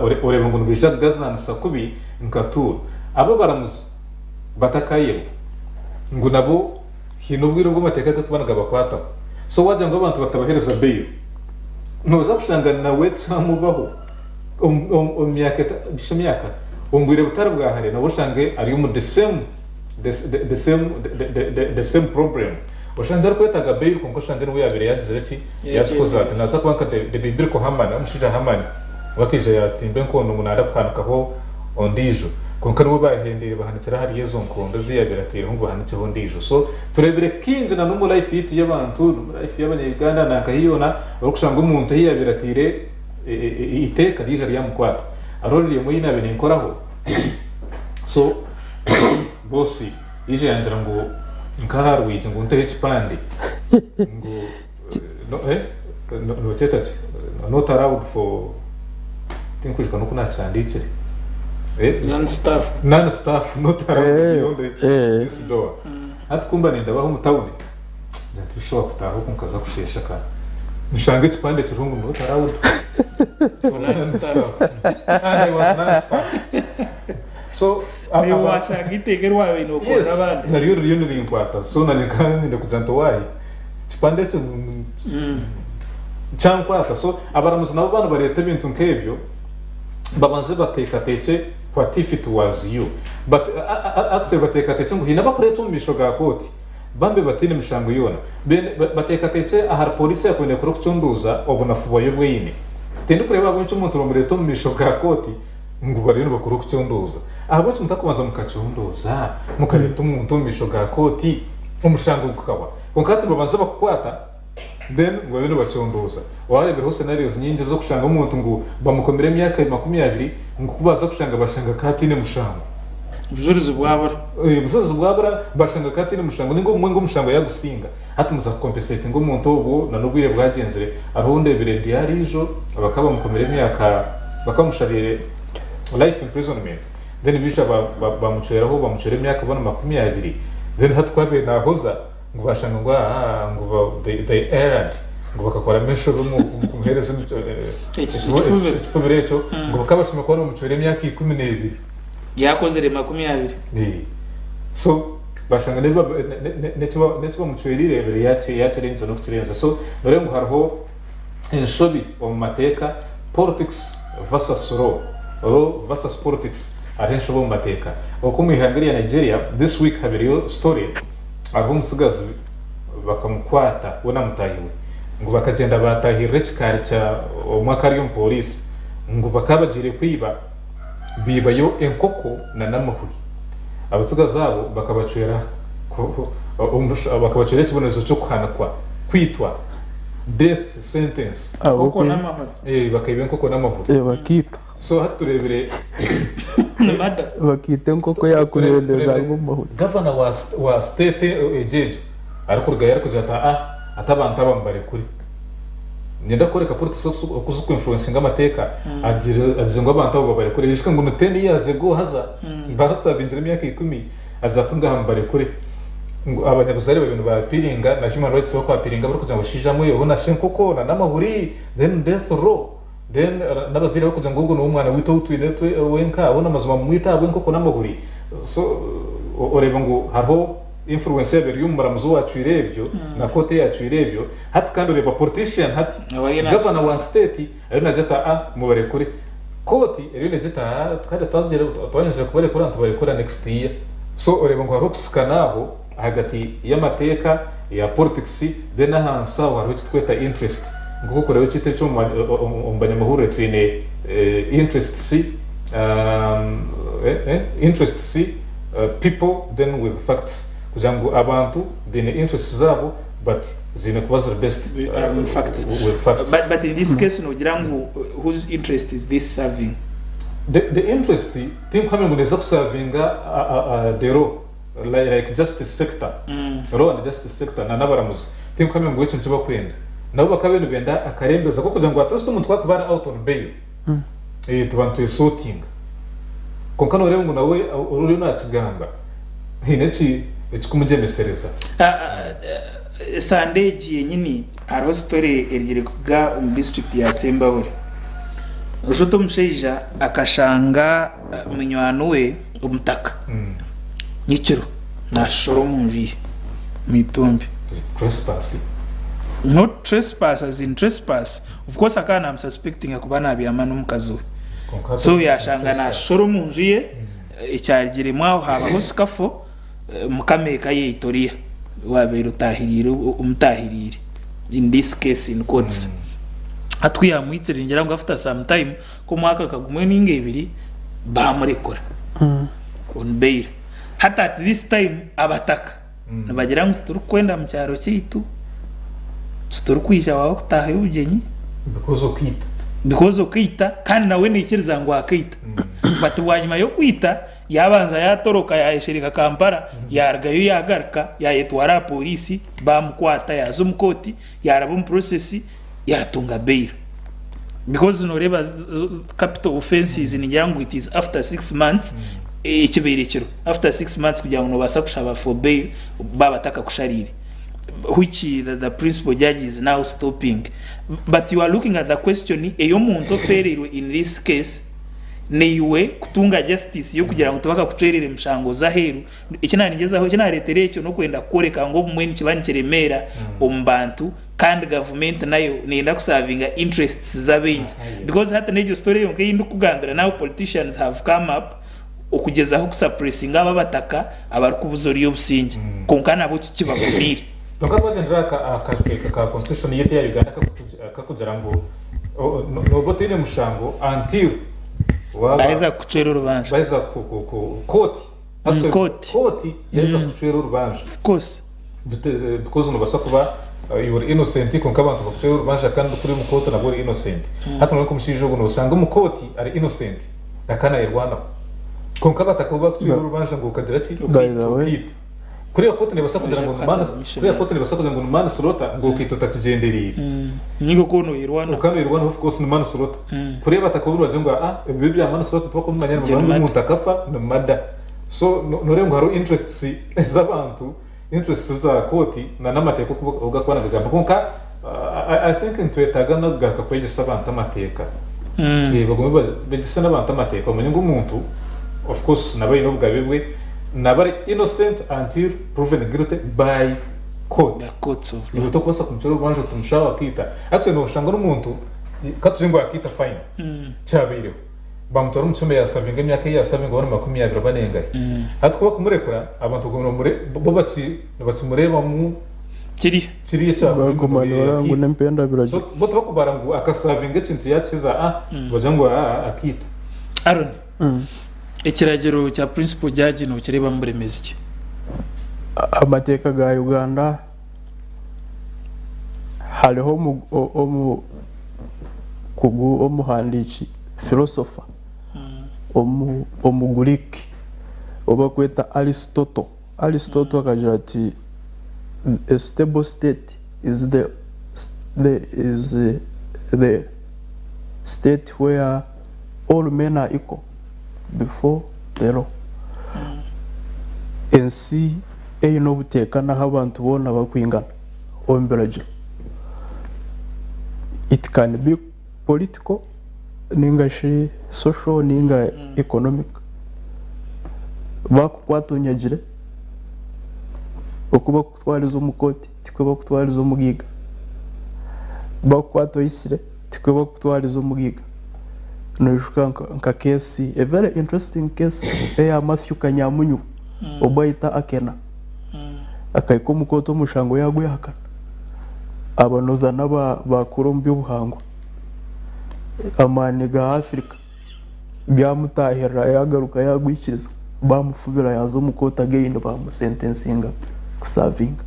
oreeba ngu nibaija kugazaanisa kubi nka tool. Abo abaramuzi batakayebwa ngu nabo Haine obwire obu amateeka garikuba nigabakwataho. So waagira ngu abantu batabaheereza bail, nooza kushanga nawe kyamubaho omu myaka bisha emyaka, omu bwire butari bwa hare nawe oshange ari omu the same the same the same problem. Oshangye arikwetaaga bail kwonka oshangye niwe yaabaire yaagizire ki? Yaakikoze ati. Naaza kuba nka the biblical Haman, omushaija Haman we akaija yaatsimba enkondo ngu naayenda kuhanikaho ondiijo. Kwonka niwe baahendeire bahanikire ahari ezo nkondo ezi yaabaire ataireho ngu bahanikyeho ondiijo. So tureebire kaingi na n'omu life yaitu y'abantu, n'omu life y'abanya-Uganda nankahi yoona, orikushanga omuntu ahi yaabaire ataire eiteeka riija ryamukwata. Hariho riri emwe ei naabaire ninkoraho, so boss yaija yangira ngu nk'aha rwigi ngu nteho ekipande ngu no, eh, no, nokyeta ki? Not allowed for tinkwijuka n'oku naakihandiikire. Eh, Non-staff. Non-staff, not allowed beyond this door. Hati ku mba nindabaho omu tawuni, ngira nti bishobora kutaaha oku nkaza kusheesha ka nshanga ekipande kiriho ngu not allowed for non-staff. And I was non-staff. So, Naiwe washanga eiteeka eri waabaire nookorera Yes, abandi. naryo ririyo nirinkwata. So nanye nkaba nyine kugira nti owaaye ekipande ekyo kyankwata. So abaramuzi nabo baaba nibareeta ebintu nk'ebyo babanze bateekateekye what if it was you. But actually bateekateekye ngu haine abakureetwa omu maisho ga kooti bambe bataine mishango yoona. Bateekateekye ahari pooriisi eyakubaire neekora okucondooza obunafu bwayo obu eine. Tindikureeba ahabw'enki omuntu bamureeta omu maisho ga kooti ngu bariyo nibakora okucondooza. Ahabw'enki mutakubanza mukacondooza mukareeta omuntu omu maisho ga kooti omushango gukahwa? Kwonka hati nibabanza bakukwata then ngu babe nibacondooza. Waareebireho scenarios nyingi ez'okushanga omuntu ngu bamukomire emyaka 20 ngu ku baaza kushanga bashanga ka ataine mushango. Obujurizi bwabura. Obujurizi bwabura bashanga ka ataine mushango ninga obumwe ngu omushango yaagusinga. Hati muza kukompesetinga omuntu ogwo na n'obwire bwagyenzire. Hariho ou ndeebire ndi ahariijo bakaba bamukomire emyaka bakaba bamushabiire life imprisonment then baija bamucweraho bamucwera emyaka bona 20 then hati ku abaire naahoza ngu bashanga ngu aa ngu they erred ngu bakakoramu enshobi omu kumuheereza ekifubiro ekyo ngu bakaba bashemereire kuba nibamucwera emyaka 12. Yaakozire 20. So bashanga n'eki bamucwereire ebiro yakirengize n'okukirenza. So noreeba ngu hariho enshobi omu mateeka, politics versus law, law versus politics, hariho enshobi omu mateeka. Okwo omu ihanga erya Nigeria, this week habaireyo story, hariho omutsigazi bakamukwata we na mutaahi we ngu bakagyenda baatahirira ekikaari kya omwe akaba ari omupooriisi ngu bakaba bagiire kwiba baibayo enkoko n'amahuri. Abatsigazi abo bakabacwera bakabacwera ekibonerezo ky'okuhanikwa, kwitwa, death sentence. Enkoko n'amahuri. Eh, bakaiba enkoko n'amahuri. Eh, bakiita. So hati tureebire Bakiita enkoko yakuhendeza ngu amahuri. Gavana wa wa state egyo egyo arikurugayo arikugira ati aa ati abantu aba mubarekure. Niinyenda kworeka politics oku ziriku influencinga amateeka agize ngu abantu abo babarekure. Ijuka ngu ni ten years ago haza baasavingire emyaka ikumi agize ati ngaha mubarekure. Ngu abanyabuzaare babaire niba appealinga na human rights baku appealinga barikugira ngu omushaija amweho nasha enkoko na n'amahuri then death row. Then n'abazaire barikugira ngu ogu niwe mwana waitu ou twine wenka hoona mazima mumwite ahabw'enkoko n'amahuri. So oreeba ngu hariho influence yaaba eri omu muramuzi owaacwire ebyo na kooti eyaacwire ebyo. Hati kandi oreeba politician hati gavana wa state ariyo naagira ati aa mubarekure. Kooti eriyo neegira eti aa kare twayenzire kubarekura nitubarekura next year. So oreeba ngu hariho okusikana aho ahagati y'amateeka, ya politics then ahansi aho hariho eki turikweta interest. Nk'oku orikureeba ekintu eki omu banyamahurire twine interests, interests, people then with facts kugira ngu abantu baine interests zaabo but ziine kuba ziri based with facts. But in this case nogira ngu whose interest is this serving? The interest tinkuhamya ngu neeza kusavinga the law like justice sector, law and justice sector na n'abaramuzi tinkuhamya ngu ekyo nikyo bakwenda. Nabo bakaba nibenda akarembeza k'okugira ngu at least omuntu ku arikuba ari out on bail tuba nitwesotinga. Kwonka nooreeba ngu nawe oriyo naakigamba haine ekikumugyemesereza. Sande egi yenyini hariho story erigire kuruga omu district ya Sembabule. Oshuta omushaija akashanga munywani we omutaka nyekiro nashora omu nju ye omu itumbi. Trespass. Not trespass as in trespass. Of course akaba namususpectinga kuba nabyama n'omukazi we. So yashanga nashora omu nju ye, ekyarugiremu aho habaho sikafu, mukama eka yaita oriya. Owabaire otahiriire omutahiriire in this case in quotes. Hati ku yamwitsire ningira ngu after some time nk'omwaka nka gumwe ninga ebiri bamurekura on bail. Hati at this time abataka nibagira ngu titurikwenda mu kyaro kyaitu, titurikwija waawe kutaahayo obugyenyi. Because okaita. Because okaita kandi nawe naikiriza ngu akaita. But bwanyima y'okwita Yaabanza yaatoroka yaayeshereka Kampala, yaarugayo yaagaruka yaayetwara aha pooriisi baamukwata yaaza omu kooti yaaraba omu process yaatunga bail. Because nooreeba capital offences ningira ngu it is after 6 months ekibaire kiro after 6 months kugira ngu noobaasa kushaba for bail baaba batakakushariire which the principal judge is now stopping. But you are looking at the question ey'omuntu ofeereirwe in this case. Naiwe kutunga justice y'okugira ngu tibakakucwerera emishango z'aheeru. Eki naarengyezaho, eki naareetera ekyo n'okwenda kukworeka ngu obumwe nikiba nikiremeera omu bantu kandi gavumenti nayo neeyenda kusaavinga interests z'abaingi. Because hati n'egyo story yonka ei ndikukugambira now politicians have come up okugyezaho kusuppressinga abo abataka abarikubuza oriya obusingye. Kwonka nabo kibagumiire. Kwonka twagyendera aha kacweka ka constitution yaitu eya Uganda akakugira ngu nooba otaine mushango until waaba Baheza kukucwera orubanja. Baheza ku kooti. Actually, Kooti. kooti yaheza kukucwera orubanja. Of course. Because nobaasa kuba you are innocent kwonka abantu bakucwera orubanja kandi kuri omu kooti nabwo ori innocent. Hati noreeba nk'omushaija ogu noshanga omu kooti ari innocent akaba nayerwanaho. Kwonka abataka bo bakucwera orubanja ngu okagira ki? By the way. Okaita. Kuriya kooti nebaasa kugira ngu ni kuriya kooti nebaasa kugira ngu ni manslaughter ngu okaita otakigyendereire. Ninga okaba noyerwanaho. Okaba noyerwanaho of course ni manslaughter. Kuriya abataka bo nibagira ngu aa ebi ebya manslaughter tibakumanya nibamanya ngu omuntu akafa ni murder. So noreeba ngu hariho interests z'abantu, interests za kooti na n'amateeka oku garikuba nigagamba. Kwonka I think nitwetaaga n'okugaruka kwegyesa abantu amateeka. Bagume begyese n'abantu amateeka bamanye ngu omuntu of course naaba aine obugabe bwe. Naba ari innocent until proven guilty by court. The courts of law. Iwe tokubaasa kumucwera orubanja oti omushaho akaita. Actually noshanga n'omuntu katugire ngu akaita fine kyabaireho bamutwara omu kihome yasavinga emyaka ei yasavinga oba ni 20 oba nengahi. Hati ku bakumurekura abantu baguma bo nibakimureebamu Kiriya. kiriya ekyakora Baguma nibareba ngu n'empenda biragiro. So bo tibakubara ngu akasavinga ekintu yakiza ah nibagira ngu ah akaita. Aaron, Ekiragiro kya Principal Judge nokireebamu buremeezi ki? Amateeka ga Uganda hariho omukugu omuhandiiki philosopher Omuguriiki ou barikweta Aristotle. Aristotle akagira ati a stable state is the is the state where all men are equal before the law. Ensi eine obuteeka n'ahu abantu boona barikwingana omu biragiro. It can be political ninga shi social ninga economic. Baakukwata onyagire, oku barikukutwariza omu kooti tikwo barikukutwariza omugaiga. Baakukwata oitsire tikwo barikukutwariza omugaiga. Noijuka nka case, a very interesting case eya Mathew Kanyamunyu obu aita Akena akahika omu kooti omushango yaagwehakana. Abanoza n'abakuru omu by'obuhangwa amaani ga Africa byamutaahirira yaagaruka yaagwikiriza baamufubira yaaza omu kooti again baamusentensinga kusavinga.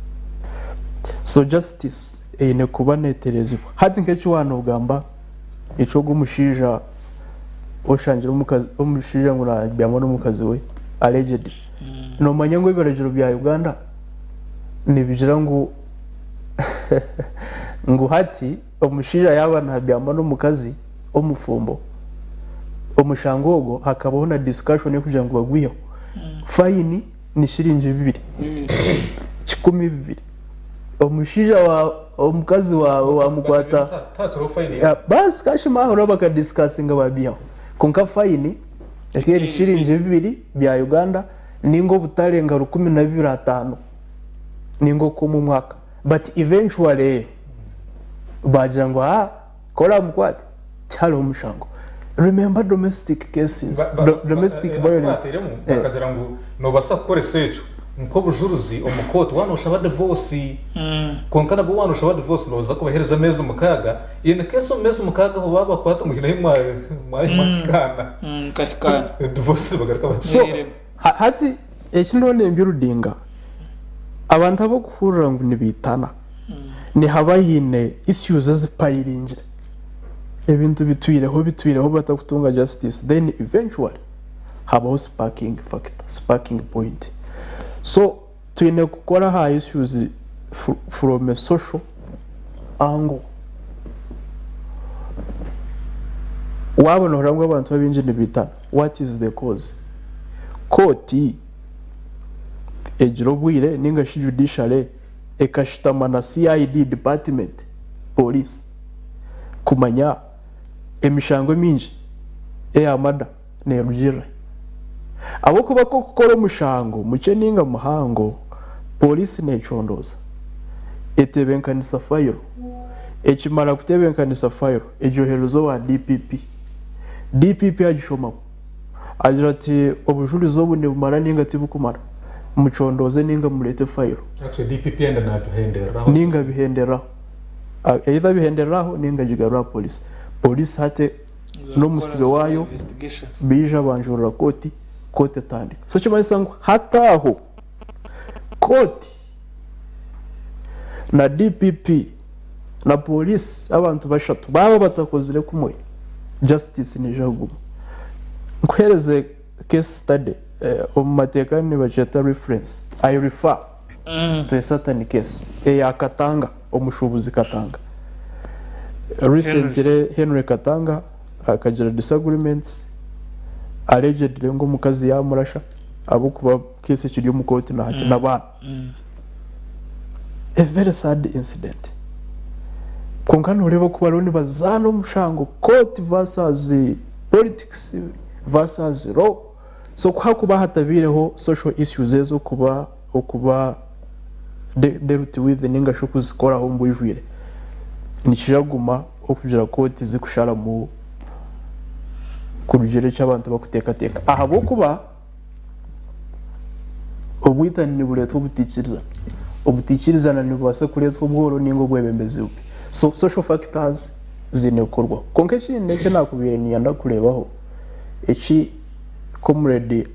So justice eine kuba neeterezibwa. Hati nk'eki waanogamba eky'ogu omushaija oshangire omukazi omushaija ngu naabyama n'omukazi we allegedly, noomanya ngu ebiragiro bya Uganda nibigira ngu ngu hati omushaija yaaba naabyama n'omukazi omufumbo, omushango ogwo hakabaho na discussion y'okugira ngu bagwiheho, fayini ni shiringi bibiri, 200. Omushaija wa omukazi waawe waamukwata baasi kashima aho nabo bakadisikasinga baabiihaho. Kwonka fayini ekaba eri shiringi bibiri bya Uganda ninga obutare nka 1,250 ninga okukoma omwaka. But eventually baagira ngu haa ku oramukwate tihariho mushango. Remember domestic cases, domestic violence. Bakagira ngu noobaasa kukoresa ekyo. Nk'obujurizi omu kooti waaba nooshaba divorce kwonka nabwo waaba nooshaba divorce nooza kubaheereza ameezi mukaaga in case omu meezi mukaaga aho baaba bakukwata ngu haine ahu mwahikaana divorce nibagaruka So hati eki ndiho nimbuildinga abantu abarikuhurira ngu nibaitana nihaba haine issues ezipayiringire ebintu bitwireho bitwireho batakutunga justice then eventually habaho sparking factor, sparking point. So twine kukora aha issues from a social angle. Waaba nohurira ngu abantu abaingi nibaitana, what is the cause? Kooti egira obwire ninga shi judiciary ekashutama na CID department, police kumanya emishango emingi eya murder neerugirira hi? Ahabw'okuba ku orikukora omushango mukye nainga muhango, pooriisi neecondooza, eteebenkanisa fayiro. Ekimara kuteebenkanisa fayiro, egyohereza owa DPP. DPP agishomamu, agira ati obujurizi obu nibumara nainga tibukumara, mucondooze nainga mureete fayiro. Actually DPP yenda nabihendereraho. Nainga abihendereraho. Either abihendereraho nainga agigarura aha pooriisi. Pooriisi hati n'omusibe waayo baija banjurira kooti, kooti etandika. So ekimanyisa ngu hati aho kooti na DPP na pooriisi abantu bashatu baaba batakozire kumwe, justice neija kuguma. Nkuheereze case study, omu mateeka nibakyeta reference, I refer to a certain case eya Katanga, omushuubuzi Katanga. Recently Henry Katanga akagira disagreements allegedly ngu omukazi yamurasha ahabw'okuba case ekiri omu kooti na hati n'abaana. A very sad incident. Kwonka noreeba oku bariho nibazaana omushango court versus politics versus law. So ku hakuba hatabaireho social issues ezo kuba okuba dealt with ninga shi okuzikoraho omu bwijwire, nikija kuguma okugira kooti zikusharamu kurugiirira eki abantu bakuteekateeka ahabw'okuba obwitani nibureetwa obutaikirizana, obutaikirizana nibubaasa kureetwa obworo ninga obwebembezi bubi. So social factors ziine kukorwaho. Kwonka ekindi eki naakubaire niinyenda kureebaho eki Comrade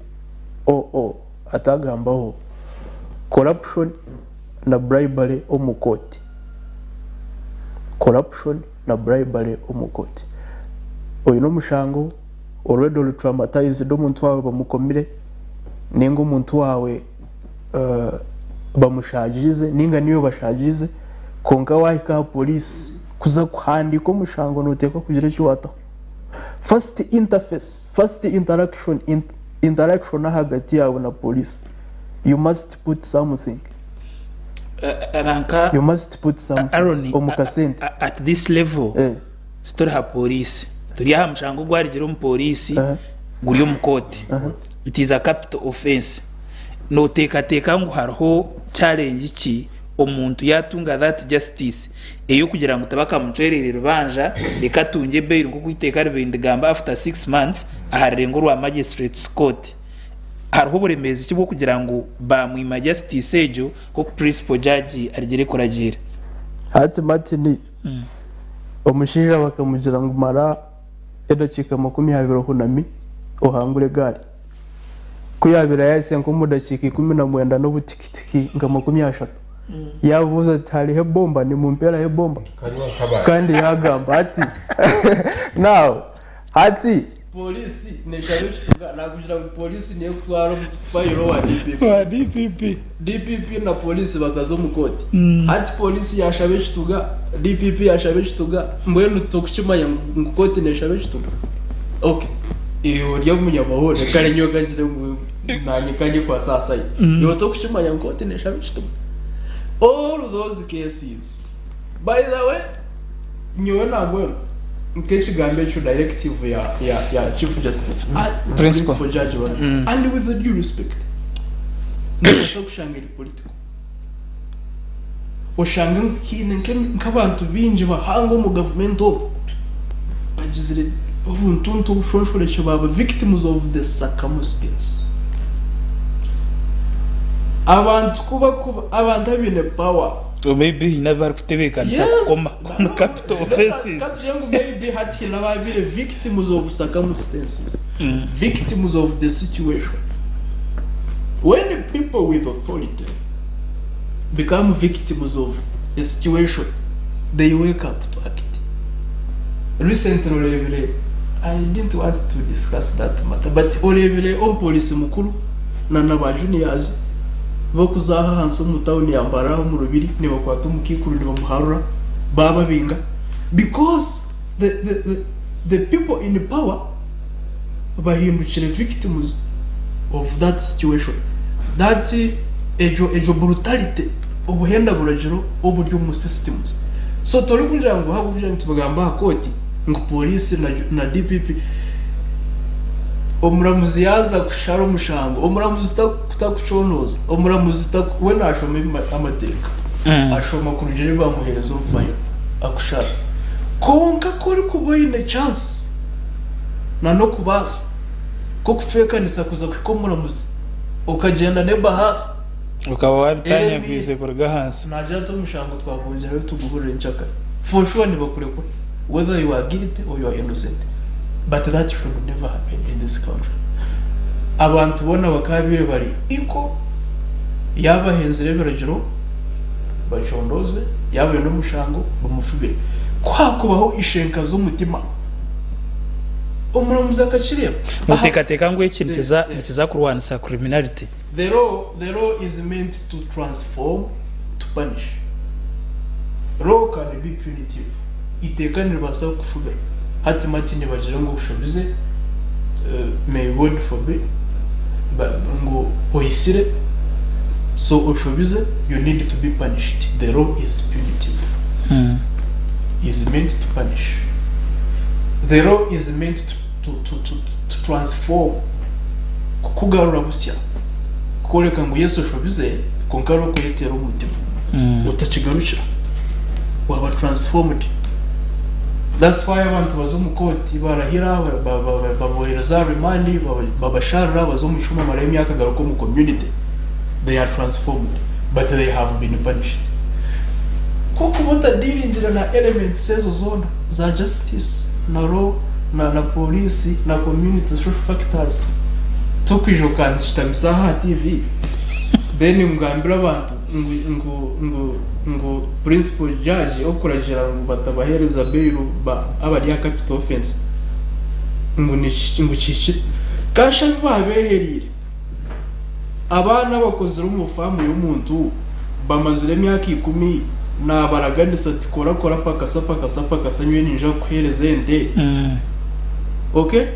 OO atagambaho corruption na bribery omu kooti. Corruption na bribery omu kooti. Oine omushango already ori traumatized omuntu waawe bamukomire ninga omuntu waawe bamushagiize ninga niiwe bashagiize kwonka wahika aha police kuza kuhandiika omushango noteekwa kugira eki wataho. First interface, first interaction, interaction ahagati yaawe na police you must put something. Nanka You must put something Aaron, omu kasente. at this level Eh. tituri ha police turi aha mushango ogwarugire omu police guri omu kooti it is a capital offense noteekateeka ngu hariho challenge ki omuntu yatunga that justice eyokugira ngu tibakamucwereire rubanja reka atungye bail nkoku eiteeka ribaire nirigamba after 6 months aha rurengo rwa magistrates court. Hariho oburemeezi ki bwokugira ngu bamwima justice egyo nkoku principal judge arigire kuragiira? Hati Martin, omushaija bakamugira ngu mara edakiika 20 ohunami ohangure egaari. Ku yaabaire yaahitsya nk'omu dakiika 19 n'obutikitiki nka 30, yaabuuza ati, Hariho ebomba? Nimumpeeraho ebomba? Kandi yaagamba ati, Now, hati. Pooriisi neeshaba ekituga naakugira ngu pooriisi niyo erikutwara fayiro owa DPP. Owa DPP. DPP na pooriisi bakaza omu kooti. Hati pooriisi yaashaba ekituga, DPP yaashaba ekituga, mbwenu tokukimanya ngu kooti neeshaba ekituga? Okay, iwe ori omunyamahurire kare nyowe kangire ngu nanye kanyekwase aha side. Iwe tokukimanya ngu kooti neshaba ekituga? All those cases. By the way, nyowe nambwenu nk'ekigambo ekyo directive ya, ya, ya Chief Justice, Principal. Principal Judge rather, and with due respect, nobaasa kushanga eri political. Oshange ngu haine nk'abantu baingi bahango omu gavumenti omu bagizire obuntuntu obushonshorekye baaba victims of the circumstance. Abantu kuba kuba abantu abaine power. Or maybe haine abu barikutebeekanisa Yes! kukoma omu capital offences. Katugire ngu maybe hati haine ababaire victims of circumstances, victims of the situation. When people with authority become victims of a situation, they wake up to act. Recently oreebire, I didn't want to discuss that matter, but oreebire omupoliisi mukuru na na ba juniors bokuza aha ahansi omu town ya Mbarara aho omu Rubiri nibakwata omukaikuru nibamuharura bababinga because the, the, the, the people in power bahindukire victims of that situation that egyo egyo brutality obuhenda buragiro oburi omu systems so torikugira ngu ahabw'okugira ngu tubagamba aha kooti ngu police na, na DPP omuramuzi yaaza kushara omushango omuramuzi takucoonooza omuramuzi we naashoma amateeka ashoma kurugiirira ebi bamuheereza omu fayiro akushara kwonka ku orikuba oine chance nan'okubaasa kw'okucwekanisa kuza kuhika omuramuzi okagyenda n'ebahaasa Okaba waabitanyagwize kuruga ahansi. Naagira ati omushango twakwongyerayo tuguhurire nkyakare. For sure nibakurekura whether you are guilty or you are innocent but that should never happen in this country. Abantu boona bakaabaire bari equal, yaaba ahenzire ebiragiro bacondooze, yaaba aine omushango bamufubire. Ku haakubaho ishenka z'omutima, omuramuzi akakireeba. Noteekateeka ngu eki nikiza kurwanisa criminality? The law, the law is meant to transform, to punish. Law can be punitive. Iteeka niribaasa kukufubira. Hati mati nibagira ngu oshobize, may God forbid, ngu oitsire, so oshobize, you need to be punished. The law is punitive. Is meant to punish. The law is meant to, to, to, to, to transform. Kukugarura busya, kukworeka ngu Yesu oshobize kwonka ari okweteera omu mutima otakigarukira waba transformed. That's why abantu baza omu kooti barahira babohereza aha remand babasharira baza omu kihome bamarayo emyaka garuka omu community they are transformed but they have been punished. Ku okuba otadiringire na elements ezo zoona za justice na law na na police na community social factors tokwija okanshitamisa aha TV then ngambire abantu ngu ngu ngu ngu principal judge okuragira ngu batabahereza bail ba abari aha capital offense ngu ngu kihikire kasha abu babehereire Abaana abakozire omu faamu y'omuntu bamazire emyaka ikumi naabaraganisa ati kora kora pakasa pakasa pakasa nyowe niinyija kukuheereza ente. Ok?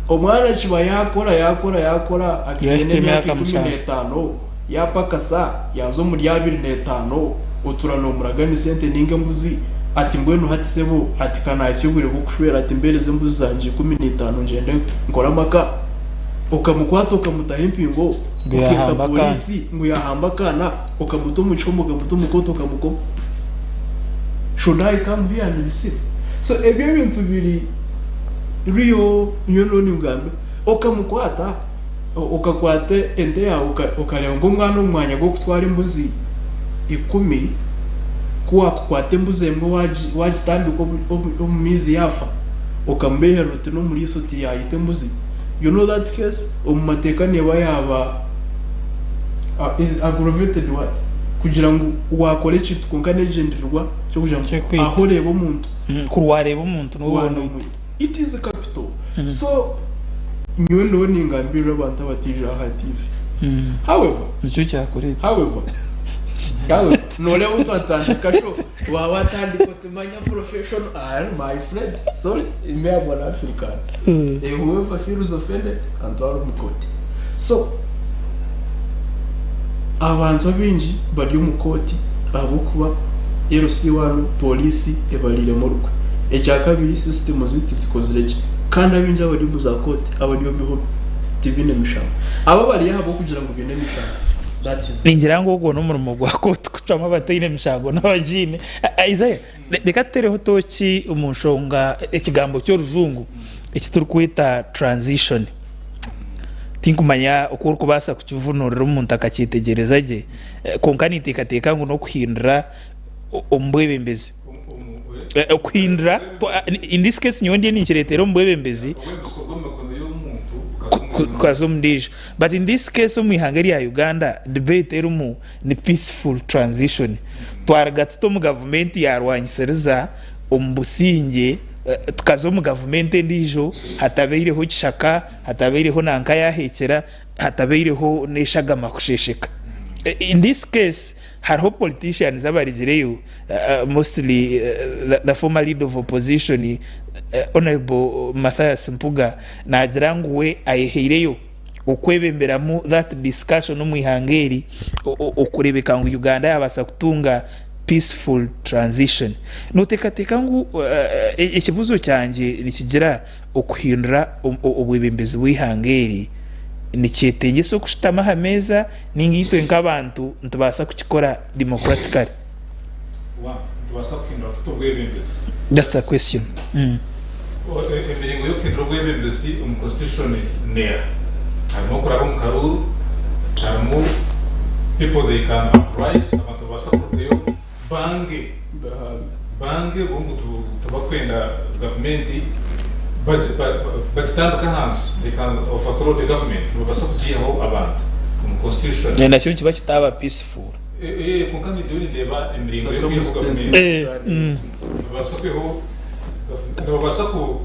Omwana kiba yaakora yaakora yaakora akaine Yahitsya emyaka emyaka ikumi mushanju. n'etaano yaapakasa yaaza omuri abiri n'etaano otuura noomuraganisa ente nainga embuzi ati mbwenu hati sebo ati ka naahitsya obwire bw'okushwera ati mbeereza embuzi zangye ikumi n'itaano ngyende nkore amaka. Okamukwata okamutaho empingo, Ngu okeeta yaahamba akaana. pooriisi ngu yaahamba akaana, okamuta omu kihome, okamuta omu kooti, okamukoma. Should I come here and receive? So ebyo ebintu biri real, nyowe niiwe ningambira. Okamukwata, okakwata ente yaawe okareeba ngu omwana omu mwanya gw'okutwara embuzi ikumi, ku waakukwata embuzi emwe waagitambika omu maizi yaafa, okamubeeherera oti n'omuriisa oti yaayita embuzi. You know that case omu mateeka neeba yaaba is aggravated what? Kugira ngu waakora ekintu kwonka n'egyendererwa ky'okugira ngu Ky'okwita. aho oreeba omuntu Kuri waareeba omuntu niwe waana woona oita. omwita. It is capital. So nyowe ndiho ningambirira abantu abataija aha TV. However, Nikyo kyakureeta. however, however, nooreeba obu twatandika show, waaba watandika oti manya professional, ah my friend, sorry, me am an African. Eh, whoever feels offended antware omu kooti. So abantu abaingi bari omu kooti ahabw'okuba LC1 pooriisi ebariiremu orukwe. Ekyakabiri system zi tizikozire gye kandi abaingi abari omu za kooti abari omu bihome tibaine mishango. Abo abariyo ahabw'okugira ngu baine emishango that is the Ningira ngu case. ogwo n'omurimo gwa kooti kucwamu abataine mishango n'abagiine. Isaiah, Reka tutereho tooki omu nshonga ekigambo ky'orujungu eki turikweta transition. Tinkumanya oku orikubaasa kukivunuurira omuntu akakyetegyereza gye, kwonka ninteekateeka ngu n'okuhindura omu bwebembezi. Okuhindura, in this case nyowe ndiyo ninkireetera omu bwebembezi kukaza omu ndiijo. But in this case omu ihanga erya Uganda debate erimu ni peaceful transition. Twaruga tuta omu gavumenti yaarwanyisiriza omu busingye tukaza omu gavumenti endiijo hatabaireho kishaka, hatabaireho nanka yaahekyera, hatabaireho n'eshagama kusheesheka. In this case hariho politicians abarigireyo mostly the former leader of opposition Honourable Mathias Mpuga naagira ngu we ayehaireyo okwebemberamu that discussion omu ihanga eri okureebeka ngu Uganda yaabaasa kutunga peaceful transition. Nooteekateeka ngu ekibuuzo kyangye nikigira okuhindura obwebembezi bw'eihanga eri nikyetengyesa okushutama aha meeza ninga itwe nk'abantu nitubaasa kukikora democratically? One, nitubaasa kuhindura tuta obwebembezi? That's the question. Emiringo y'okuhindura obwebembezi omu constitution neeha? Harimu okuraba omu karuuru, harimu people they can uprise, abantu nibabaasa kurugayo bange bange bo ngu tibakwenda gavumenti bagitambike ahansi, they can overthrow the government, nibabaasa kugiihaho abantu omu constitution. Nakyo nikiba kitaaba peaceful. Kwonka nindeeba nindeeba emiringo y'okwihaho gavumenti. Nibabaasa kwihaho nibabaasa ku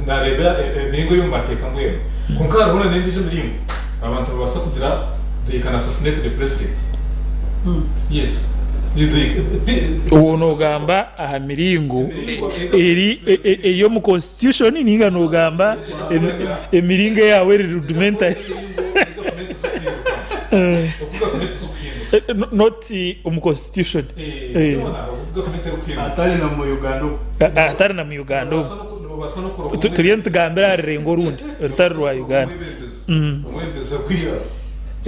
nareeba emiringo ey'omu mateeka mbwenu. Kwonka hariho na n'endiijo emiringo abantu nibabaasa kugira they can assassinate the president. Yes. Obwo nogamba aha miringo eri eri omu constitution ninga nogamba emiringo eyawe eri rudimentary? Not omu constitution. Atari na mu Uganda omu. Atari na mu Uganda omu. Turiyo nitugambira aha rurengo orundi orutari rwa Uganda.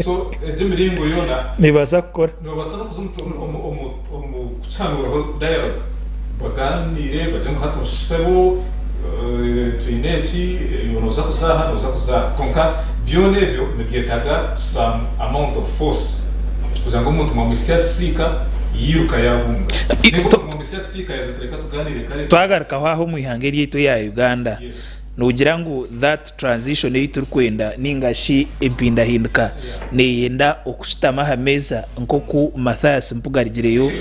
So egyo emiringo yoona Nebaasa kukora. nibabaasa n'okuza omu kukihanuraho dialogue baganiire bagire ngu hati sebo twine eki iwe nooza kuza aha nooza kuza aha kwonka byona ebyo nibyetaaga some amount of force kugira ngu omuntu mwamuhitsya aha kisiika yairuka yaahunga nainga omuntu mwamuhitsya aha kisiika yaaza ati reka tugaaniire kare Twagarukaho aha omu ihanga eryaitu erya Uganda, noogira ngu that transition ei turikwenda nainga shi empindahinduka neeyenda okushutama aha meeza nk'oku Mathias Mpuga arigireyo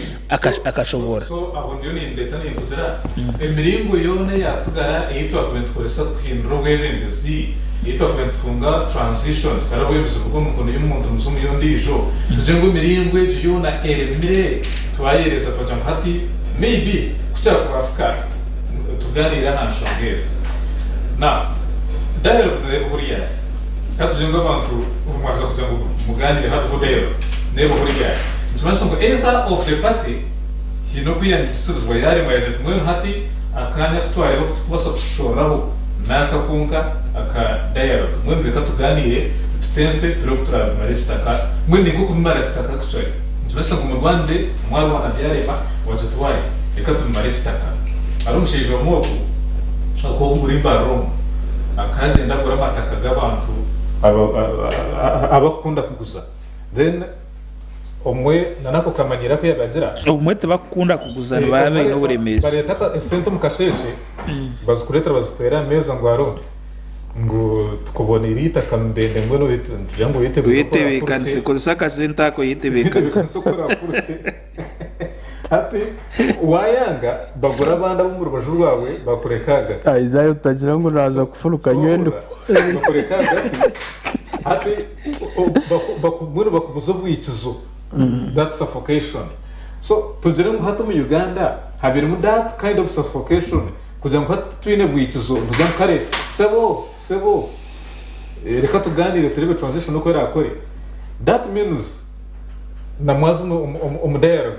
akashoboorora. So aho ndiyo nindeeta ninkugira emiringo yoona eyatsigara ei twakubaire nitukoresa kuhindura obwebembezi, ei twakubaire nitutunga transition tukareba obwebembezi buruga omu mikono y'omuntu buza omu y'ondiijo, tugire ngu emiringo egyo yoona eremire twayereza twagira ngu hati maybe ku kyakubaasika tugaaniire aha nshonga ezi. Now, dialogue neeba buriya. Ka tugire ngu abantu mwaza kugira ngu mugaaniire hariho dialogue, neeba buriya. Nikimanyisa ngu either of the party haine okweyandikisirizibwa yaaremwa yaagira ati mbwenu hati akaanya aku twareeba aku turikubaasa kushoshoreraho n'aka kwonka aka dialogue. Mbwenu reka tugaaniire tutense tureebe oku turaabimare ekitaka. Mbwenu ni nk'okubimara kitaka actually. Nikimanyisa ngu murwanire, mwarwana byarema, wagira oti waaya reka tubimare ekitaka. Hariho omushaija omwe ogu ow'omuri Mbarara omu, akagyenda agura amataka g'abantu abakukunda kuguza. Then omwe nana ako kamanyiiro aku yaabagira. Obumwe tibakukunda kuguza nibaba baine oburemeezi. Bareeta esente omu kasheeshe bazikureetera baziteera aha meeza ngu Arooni ngu tukuboneire eitaka ndende mbwenu nitugira ngu oyetegure Oyetebeekanise, kozesa akasente ako oyetebeekanise. Hati waayanga bagura abandi ab'omu rubaju rwawe bakureka ahagati. Isaiah otagira ngu naaza kufuruka nyowe ndi Bakureka ahagati hati mbwenu bakubuza obwikizo that suffocation. So tugire ngu hati omu Uganda habairemu that kind of suffocation kugira ngu hati titwine bwikizo nitugira ngu kare sebo sebo reka tugaaniire tureebe transition oku eraakore. That means na mwaza omu dialogue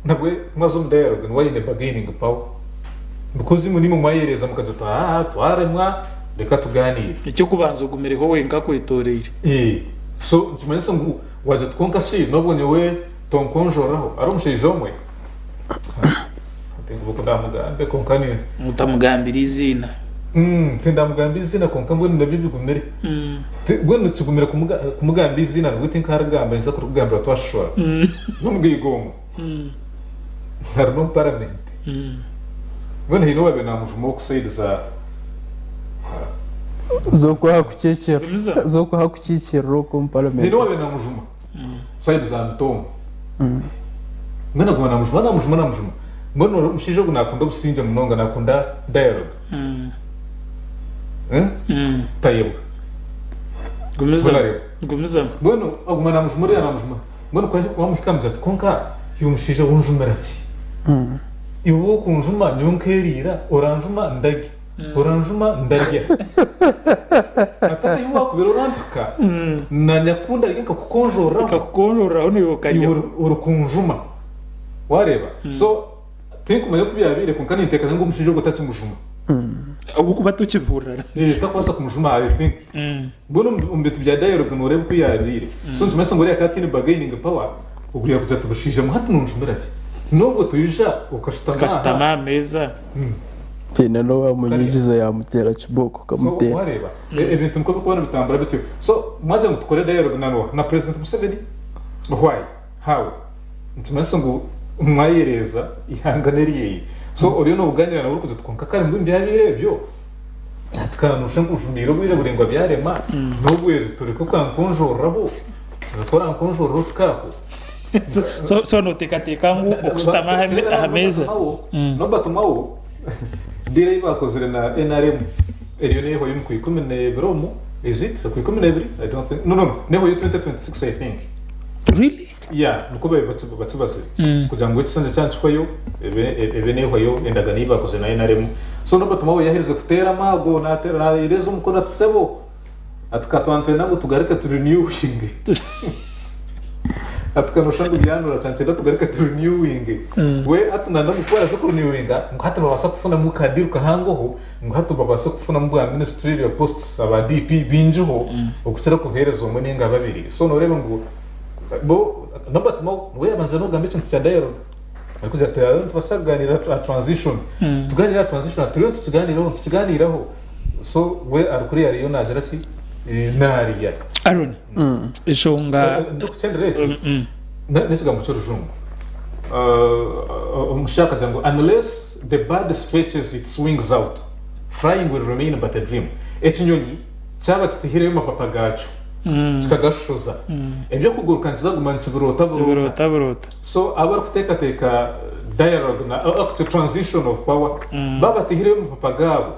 nabwe mwaza omu dialogue niwe aine bargaining power because imwe nimwe mwayereza mukagira oti aa twaremwa reka tuganiire. Eky'okubanza ogumireho wenka akwetoreire. Eeh so nikimanyisa ngu wagira oti kwonka shi nobwo nyowe tonkonjoraho hariho omushaija omwe tinkuba oku ndamugambe kwonka ni. Otamugambira eiziina. Tindamugamba eiziina kwonka mbwenu nabyo bigumire. Mbwenu kigumire kumugamba eiziina nabwo tinkarigamba nyinza kurikugambira twashushura. N'omugaiga omwe ari n'omu paramenti. Mbwenu haine owaabaire naamujuma oku sayidi za. Z'okuha kukiikirira z'okuha kukiikirira okwo omu paramenti. Haine owaabaire naamujuma sayidi za Mitooma. Mbwenu aguma naamujuma naamujuma naamujuma. Mbwenu omushaija ogu naakunda obusingye munonga naakunda dialogue. Tayebwa. Gumizamu. Gumizamu. Mbwenu aguma naamujuma oriya naamujuma. Mbwenu ku wamuhika amugira ati kwonka iwe mushaija we onjumira ki? Iwe wokunjuma nyowe nkeeriira, oranjuma ndarya, oranjuma ndarya. Ati hati ahi wakubeera orampika, naanye ku ndarya nkakukonjoreraho, Nkakukonjoreraho naiwe okarya. Iwe orikunjuma. Waareeba? So tinkumanya oku byabaire kwonka ninteekateeka ngu omushaija ogwo takimujuma. Ahabw'okuba tokibihurira. Takubaasa kumujuma I think. Mbwenu omu bintu bya dialogue nooreeba oku yaabaire. So nikimanyisa ngu oriya akaba ataine bargaining power oguriya kugira ati bushaija mwe hati nonjumira ki? N'obwo twija okashutama aha. Okashutama aha meeza. Haine n'owamunyigiza yaamuteera kibooko So akamuteera. wareeba ebintu nikwo birikuba nibitambura bityo. So mwagira ngu tukore dialogue na noha? Na President Museveni? Why? How? Nikimanyisa ngu mwayereeza eihanga n'eryeye. So oriyo nooganira nawe orikugira oti kwonka kare mbwenu byabaire ebyo. Hati ka noshusha ngu ojumiire obwire buraingwa byarema, n'obweri tureke okankonjoreraho, ku orankonjoreraho tukaaho. So, so noteekateeka ngu okushutama aha aha meeza. Norbert Mao, deal ei baakozire na NRM eriyo neehwayo omu kwikumi n'ebiri omu, is it okwikumi n'ebiri? I don't think, no no no, neehwayo 2026 I think. Really? Yeah, nikwo babaire bakibazire kugira ngu ekisanja kyaba nikihwayo ebe nehwayo endagano ei bakozire na NRM. So Norbert Mao yaherize kuteera amaago nateera nayereeza omukono ati sebo ati katwaba nitwenda ngu tugaruke tu renewinge ati kanoshusha ngu byanura kyaba nikyenda tugaruke tu renewinge we hati nanda ngu kubaraza ku renewinga ngu hati babaasa kufunamu ka deal kahangoho ngu hati babaase kufunamu bwa ministerial posts aba DP bingiho okukira kuheereza omwe ninga babiri so noreeba ngu Bo Norbert Mao niwe yabanza nokugamba ekintu kya dialogue arikugira ati hariho nitubaasa kugaaniira aha transition tugaaniire aha transition turiyo nitukigaaniiraho nitukigaaniiraho so we ari kuriya ariyo naagira ki naarya. Aaron enshonga Ndikukyendera eki n'ekigambo ky'orujungu omushaija akagira ngu unless the bird stretches its wings out flying will remain but a dream ekinyonyi Kyaba kitihireyo mapapa gaakyo kikagashoza, eby'okuguruka nikizaguma nikibiroota buroota. So abarikuteekateeka dialogue na actually transition of power baaba batihireyo mapapa gaabo,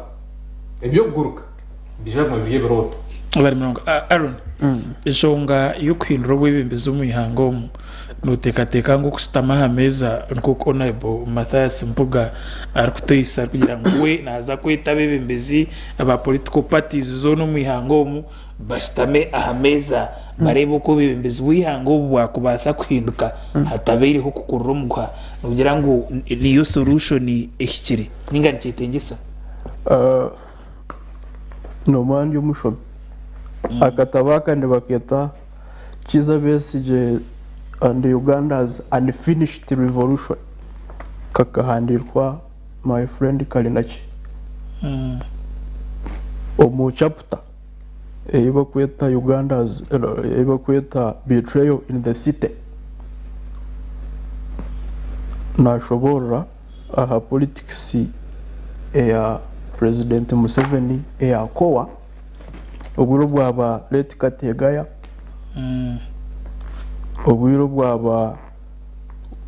eby'okuguruka nibiija kuguma biri ebirooto. Bari munonga. Aaron, enshonga y'okuhindura obwebembezi omu ihanga omu, Nooteekateeka ngu okushutama aha meeza nk'oku Honourable Mathias Mpuuga arikuteisa arikugira ngu we naaza kweta abeebembezi aba political parties zoona omu ihanga omu bashutame aha meeza bareebe oku obwebembezi bw'eihanga obu bwakubaasa kuhinduka hatabaireho kukurura omuguha noogira ngu niyo solution ehikire ninga nikyetengyesa? Noomanya ndi omushomi. Akatabo aka nibakeeta Kizza Besigye and Uganda's Unfinished Revolution kakahandiikwa my friend Kalinaki omu chapter ei barikweta Uganda's ei barikweta Betrayal in the City nashoboorora aha politics eya President Museveni eya COA. Obwire obwaba late Kategaya, obwire obwaba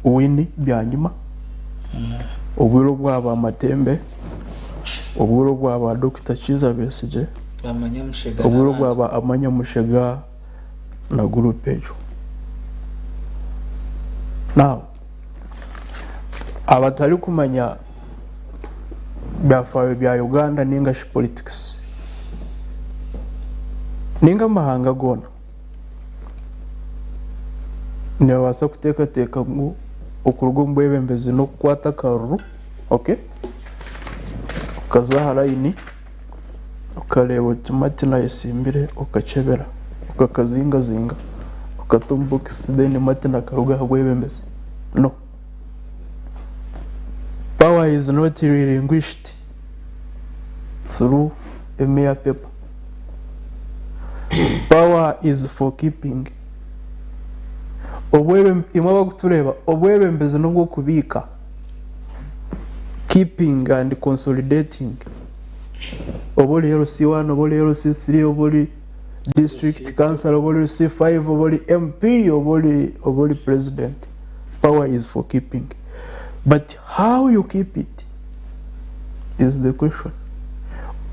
Winnie Byanyima, obwire obwaba Matembe, obwire obwaba Dokita Kiiza Besigye, obwire obwaba Amanya Mushega na guruupu egyo. Now abatarikumanya byafaayo bya Uganda ninga shi politics ninga amahanga goona nibabaasa kuteekateeka ngu okuruga omu bwebembezi n'okukwata akaruru okay okaza aha layini okareeba oti Martin ayetsimbire okakyebera okakazingazinga okata omu bokisi then Martin akaruga aha bwebembezi no. Power is not relinquished Through a mere paper. Power is for keeping. Obwebe imwe abakutureeba obwebembezi n'obw'okubiika, keeping and consolidating. Oba ori LC1, oba ori LC3, oba ori district councillor, oba ori LC5, oba ori MP, oba ori oba ori president. Power is for keeping. But how you keep it is the question.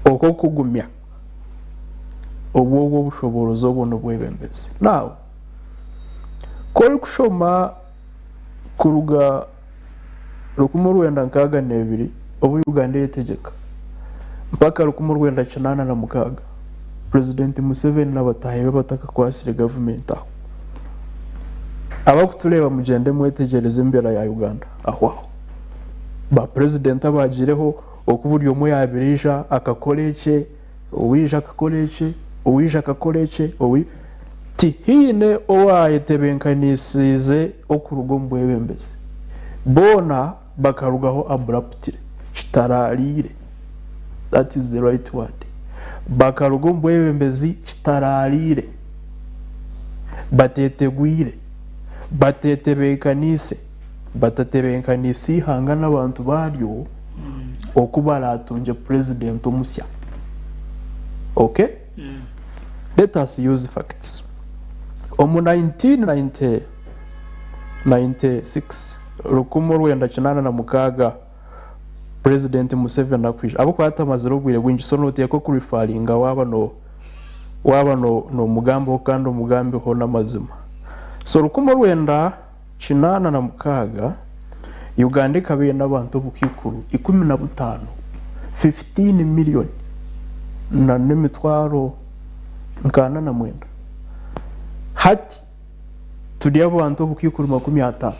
Oku okugumya obwo obwo obushoboorozi obwo n'obwebembezi. Now, ku orikushoma kuruga 1962 obu Uganda eyetegyeka mpaka 1986 Purezidenti Museveni na bataahi be batakakwatsire gavumenti aho. Abarikutureeba mugyende mwetegyereze embeera ya Uganda aho aho. Ba purezidenti abaagiireho oku buri omwe yaabaire aija akakora ekye, owaija akakora ekye, owaija akakora ekye, owi tihaine owaayetebeekanisiize okuruga omu bwebembezi. Boona bakarugaho abruptly, kitaraariire. That is the right word. Bakaruga omu bwebembezi kitaraariire, bateetegwire, bateetebeekaniise. Batatebenkaniise eihanga n'abantu baaryo oku baraatungye purezidenti omusya. Ok? Let us use facts. Omu 1996, 1986, Purezidenti Museveni akwija, ahabw'okuba atamazire obwire bwingi, so nooteekwa kurifaringa waaba no waaba noomugambaho kandi omugambeho n'amazima. So 1986, Uganda ekaba eine abantu obukaikuru 15, 15 million, na n'emitwaro nka ana na mwenda. Hati turi abantu obukaikuru 50.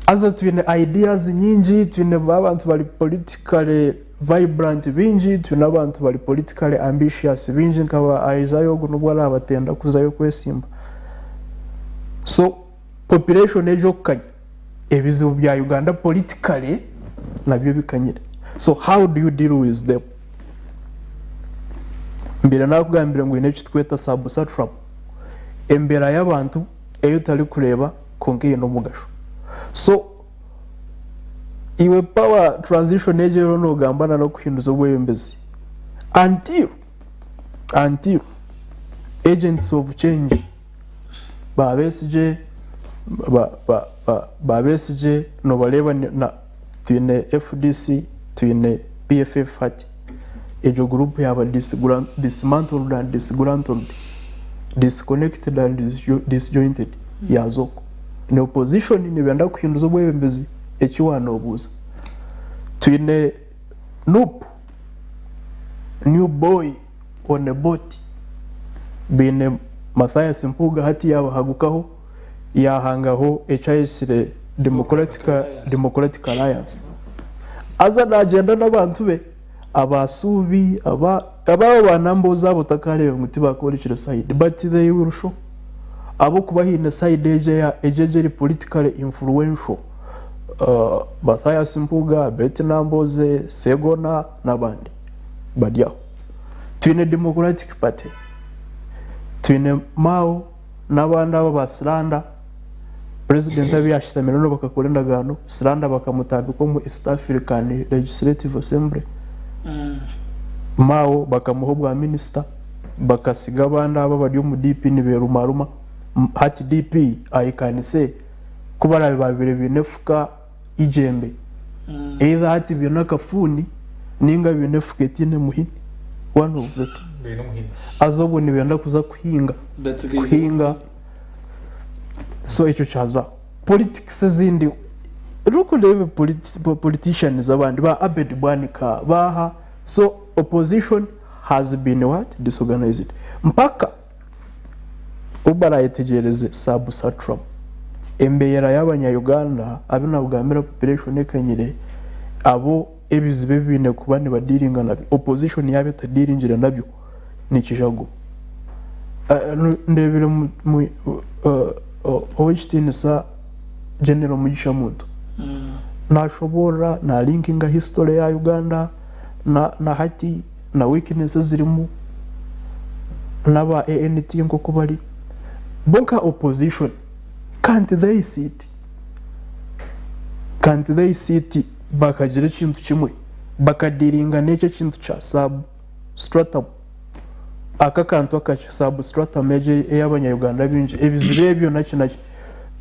Haza twine ideas nyingi, twine abantu bari politically vibrant baingi, twine abantu bari politically ambitious baingi nka ba Isaiah ogu n'obu araabe atenda kuzayo kwesimba. So population egyo okukanya, ebizibu bya Uganda politically nabyo bikanyire. So how do you deal with them? Mbaire nakugambire ngu haine eki turikweta sub-satrap, embeera y'abantu ei otarikureeba kwonka eine omugasho. So iwe power transition egyo ei oriyo nogamba na n'okuhinduza obwebembezi until until agents of change ba Besigye ba ba ba ba Besigye nobareeba na twine FDC twine PFF hati egyo group yaaba dismantled and disgruntled disconnected and disjointed yaaza okwo. Ni opposition nibenda kuhinduza obwebembezi eki waanobuuza. Twine Nup, new boy on a boat, baine Mathias Mpuuga hati yaabahagukaho yaahangaho eki ayetsire Democratic Alliance. Haza naagyenda n'abantu be aba Suubi, aba abo ba Nambooze abo otakaareeba ngu tibakoorekire side but they will show ahabw'okuba haine side egyo egyo eri politically influential Mathias Mpuuga, Betty Nambooze, Ssegona n'abandi bari aho. Twine Democratic Party, twine Mao n'abandi abo ba Siranda, Purezidenti abu yaashutamire nabo bakakora endagaano, Siranda bakamutambika omu East African Legislative Assembly, Mao bakamuha obwa minisita, bakasiga abandi abo abari omu DP nibeerumaruma. Hati DP I can say ku baraabe baabaire baine efuka eigyembe, either hati baine akafuuni nainga baine efuka etaine muhini, one of the two. Haza obwo nibenda kuza kuhinga, kuhinga so ekyo kyazaho. Politics ezindi, orikureeba politicians abandi ba Abed Bwanika baaha, so opposition has been what? Disorganized mpaka Obu baraayetegyereze sub-satram, embeera y'abanya-Uganda abu nabugambira population ekanyire, abo ebizibu ebi baine kuba nibadiiringa nabyo, opposition yaaba etadiiringire nabyo, nikiija kuguma. Ndeebire Ow'ekitiinisa General Mugisha Muntu naashoboorora, naalinkinga history ya Uganda. na na hati na weakness ezirimu n'aba ANT nk'oku bari bo nka opposition can't they sit can't they sit bakagira ekintu kimwe bakadiringa n'ekyo ekintu kya sub stratum aka akantu akakye sub stratum egyo ey'abanya-Uganda baingi ebizibu ebyo naki naki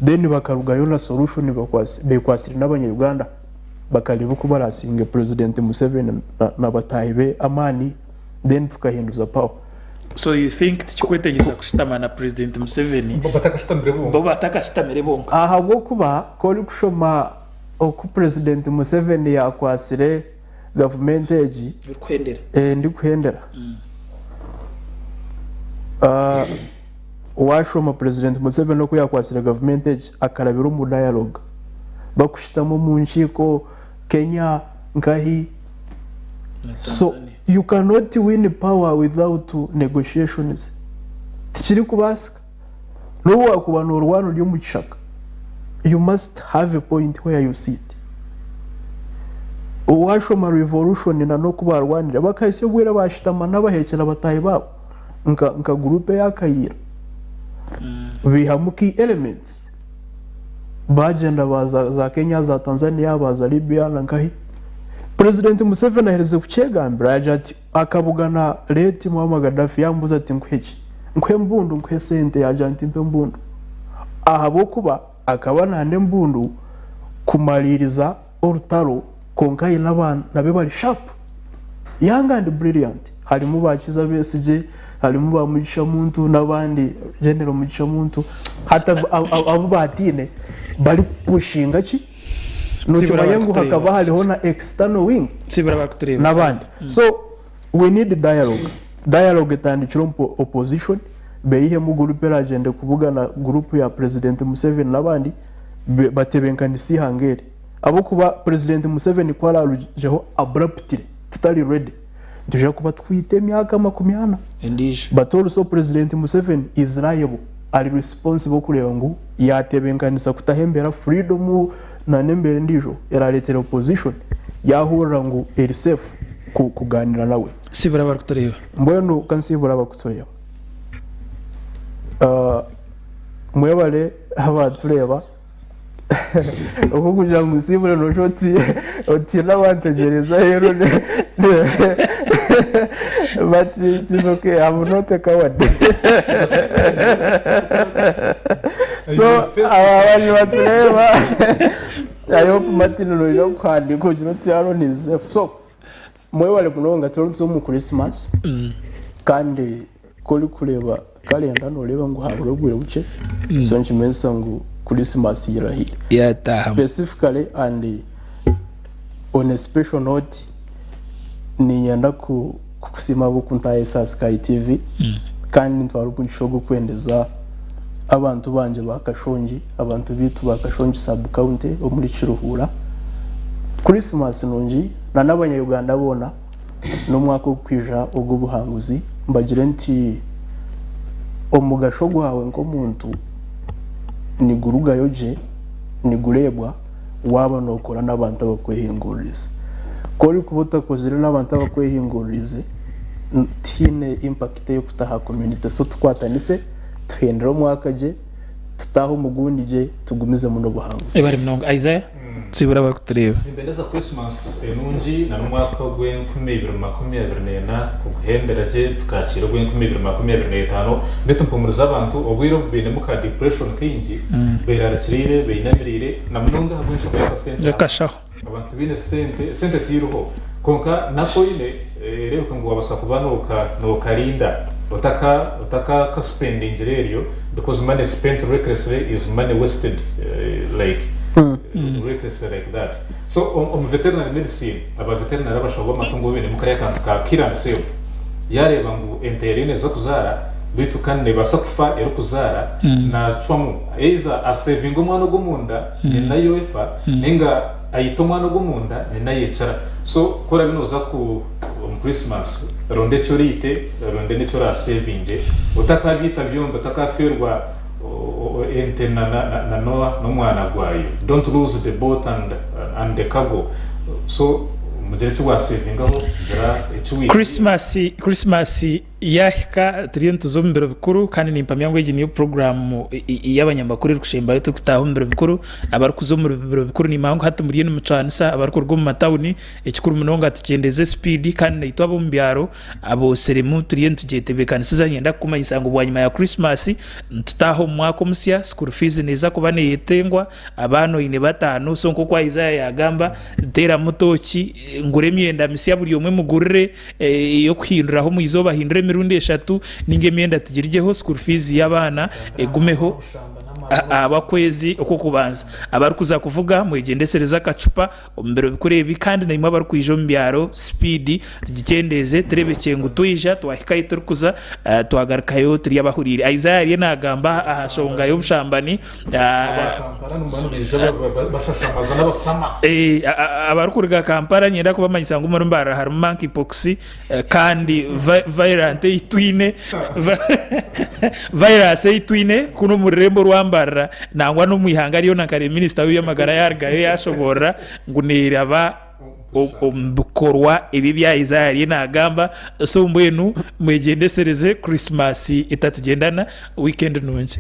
then bakarugayo na solution bekwasire n'abanya-Uganda bakareeba oku barasinge president Museveni na bataahi be amaani then tukahinduza power. So you think tikikwetengyesa kushutama na president Museveni bo batakashutamire bonka? Ahabw'okuba ku orikushoma oku president Museveni yaakwasire gavumenti egi ndikuhendera waashoma president Museveni oku yaakwatsire gavumenti egi akarabira omu dialogue bakushutama omu nkiiko Kenya nkahi so you cannot win power without negotiations tikirikubaasika n'obu waakuba noorwana ori omu kishaka you must have a point where you sit. Waashoma revolution na n'oku baarwanire bakahitsya obwire baashutama n'abaheekyera bataahi baabo nka nka guruupu eya Kayiira baihamu key elements baagyenda baaza za Kenya, za Tanzania, baaza Libya na nkahi. Purezidenti Museveni aherize kukyegambira yaagira ati akabugana late Muammar Gaddafi yaamubuuza ati nkuhe ki? Nkuhe embundu nkuhe sente? Yaagira nti mpa embundu ahabw'okuba akaba nanda embundu kumariiriza orutaro kwonka aine abaana be bari sharp, young and brilliant harimu ba Kizza Besigye, harimu ba Mugisha Muntu n'abandi General Mugisha Muntu hati abu baataine barikupushinga ki nokimanya ngu hakaba hariho na external wing n'abandi so we need dialogue, dialogue etandikire omu opposition beihemu gurupu eragyende kubugana gurupu ya President Museveni n'abandi batebenkanise eihanga eri. Ahabw'okuba Purezidenti Museveni ku araarugyeho abruptly tutari ready, nitwija kuba twite emyaka 40. Endiijo. But also Purezidenti Museveni is liable, ari responsible kureeba ngu yaatebenkanisa kutaho embeera freedom na n'embeera endiijo eraareetera opposition yaahurira ngu eri safe kugaaniira nawe. Siibura abarikutureeba. Mbwenu ka nsiibure abarikutureeba. Mwebare abaatureeba. Oku kugira ngu nsiibure noshusha oti otiine abantegyereza aheeru but it is okay I'm not a coward so aba bantu batureeba I hope Martin noija kuhandiika ogire oti Aaron is safe so mwebare munonga turi omu Christmas kandi Ku orikureeba kalenda nooreeba ngu habura obwire bukye so nikimanyisa ngu Kurisimasi yirahire. Yataahamu. Specifically and on a special note niinyenda kukusiima ahabw'okuntahisa aha Sky TV kandi nintwara omugisha ogu kwendeza abantu bangye ba Kashongi, abantu baitu ba Kashongi sub county omuri Kiruhura Kurisimasi nungi na n'abanya Uganda boona. N'omwaka ogurikwija ogw'obuhanguzi, mbagire nti, Omugasho gwawe nk'omuntu nigurugayo gye, nigureebwa waaba nookora n'abantu abakwehinguririize. Ku orikuba otakozire n'abantu abakwehinguririize, tihaine impact ei orikuta aha community. So tukwatanise tuhendere omwaka gye, tutaahe omu gundi gye, tugumizemu n'obuhanguzi. Ebare munonga Isaiah. Tusibure abarikutureeba. Nimbendeza Christmas enungi na n'omwaka ogw'enkumi ibiri 24 kuguhendera gye tukakiira ogw'enkumi ibiri 25 beitu mpumurize abantu obwire obu bainemu ka depression kaingi berarikiriire beinamiriire na munonga ahabw'enshonga y'akasente Y'akashaho. Abantu tibaine sente, sente tiriho kwonka nako oine ereebeka ngu wabaasa kuba nokarinda otaka otakakasipendingire eryo because money spent recklessly is money wasted like recklessly like that. So omu veterinary medicine aba veterinary abashaho b'amatungo bo bainemu kariya akantu ka kill and save yareeba ngu ente eriyo neeza kuzaara beitu kandi nebaasa kufa erikuzaara nacwamu either asevinge omwana ogwo omunda nyina yoefa ninga ayite omwana ogwo omunda nyina yekira. So ku orabe noza ku omu Christmas ronda eki oraite oronde n'eki orasevinge otakabyita byombi otakafeerwa ente na na n'omwana gwayo don't lose the boat and and the cargo so. Mugire eki wasevingaho, gira eki wiihireyo. Christmas Christmas yahika turiyo nituza omu biro bikuru kandi nimpamya ngu egi niyo puroguraamu y'abanyamakuru erikushembayo turikutaaha omu biro bikuru. Abarikuza omu biro bikuru nimanya ngu hati muriyo nimucwanisa abarikuruga omu matawuni. Ekikuru munonga tukyendeeze sipiidi kandi naitwe ab'omu byaro aboosiremu turiyo nitugyetebeekanisiza. Niinyenda kukumanyisa ngu bwanyima ya Christmas nitutaaha omu mwaka omusya, school fees neeza kuba neyetengwa. Abaana oine bataano, so nk'oku Isaiah yaagamba, teeramu tooki, ngura emyenda misya buri omwe mugurire ey'okuhinduraho omu izooba ahindure emirundi eshatu, nainga emyenda tugirugyeho, school fees y'abaana egumeho ahabw'okwezi okw'okubanza. Abarikuza kuvuga mwegyendesereze akacupa omu biro bikuru ebi kandi naimwe abarikwija omu byaro sipiidi tugikyendeeze tureebekye ngu twija twahika ahu turikuza twagarukayo turi abahuriire. Isaiah ariyo naagamba aha nshonga y'obushambani. Aba Kampala nimba nibaija bashashamaza n'abasama. Abarikuruga Kampala niinyenda kubamanyisa ngu omuri Mbarara harimu monkey pox kandi virant ei twine virus ei twine kunu omu rurembo rwa Mbarara nangwa n'omu ihanga ryona nka minisita w'eby'amagara yaarugayo yaashoboorora ngu neeraba omu bikorwa ebi ebya Isaiah ariyo naagamba. So mbwenu mwegyendesereze Christmas etatugyendana. Weekend nungi.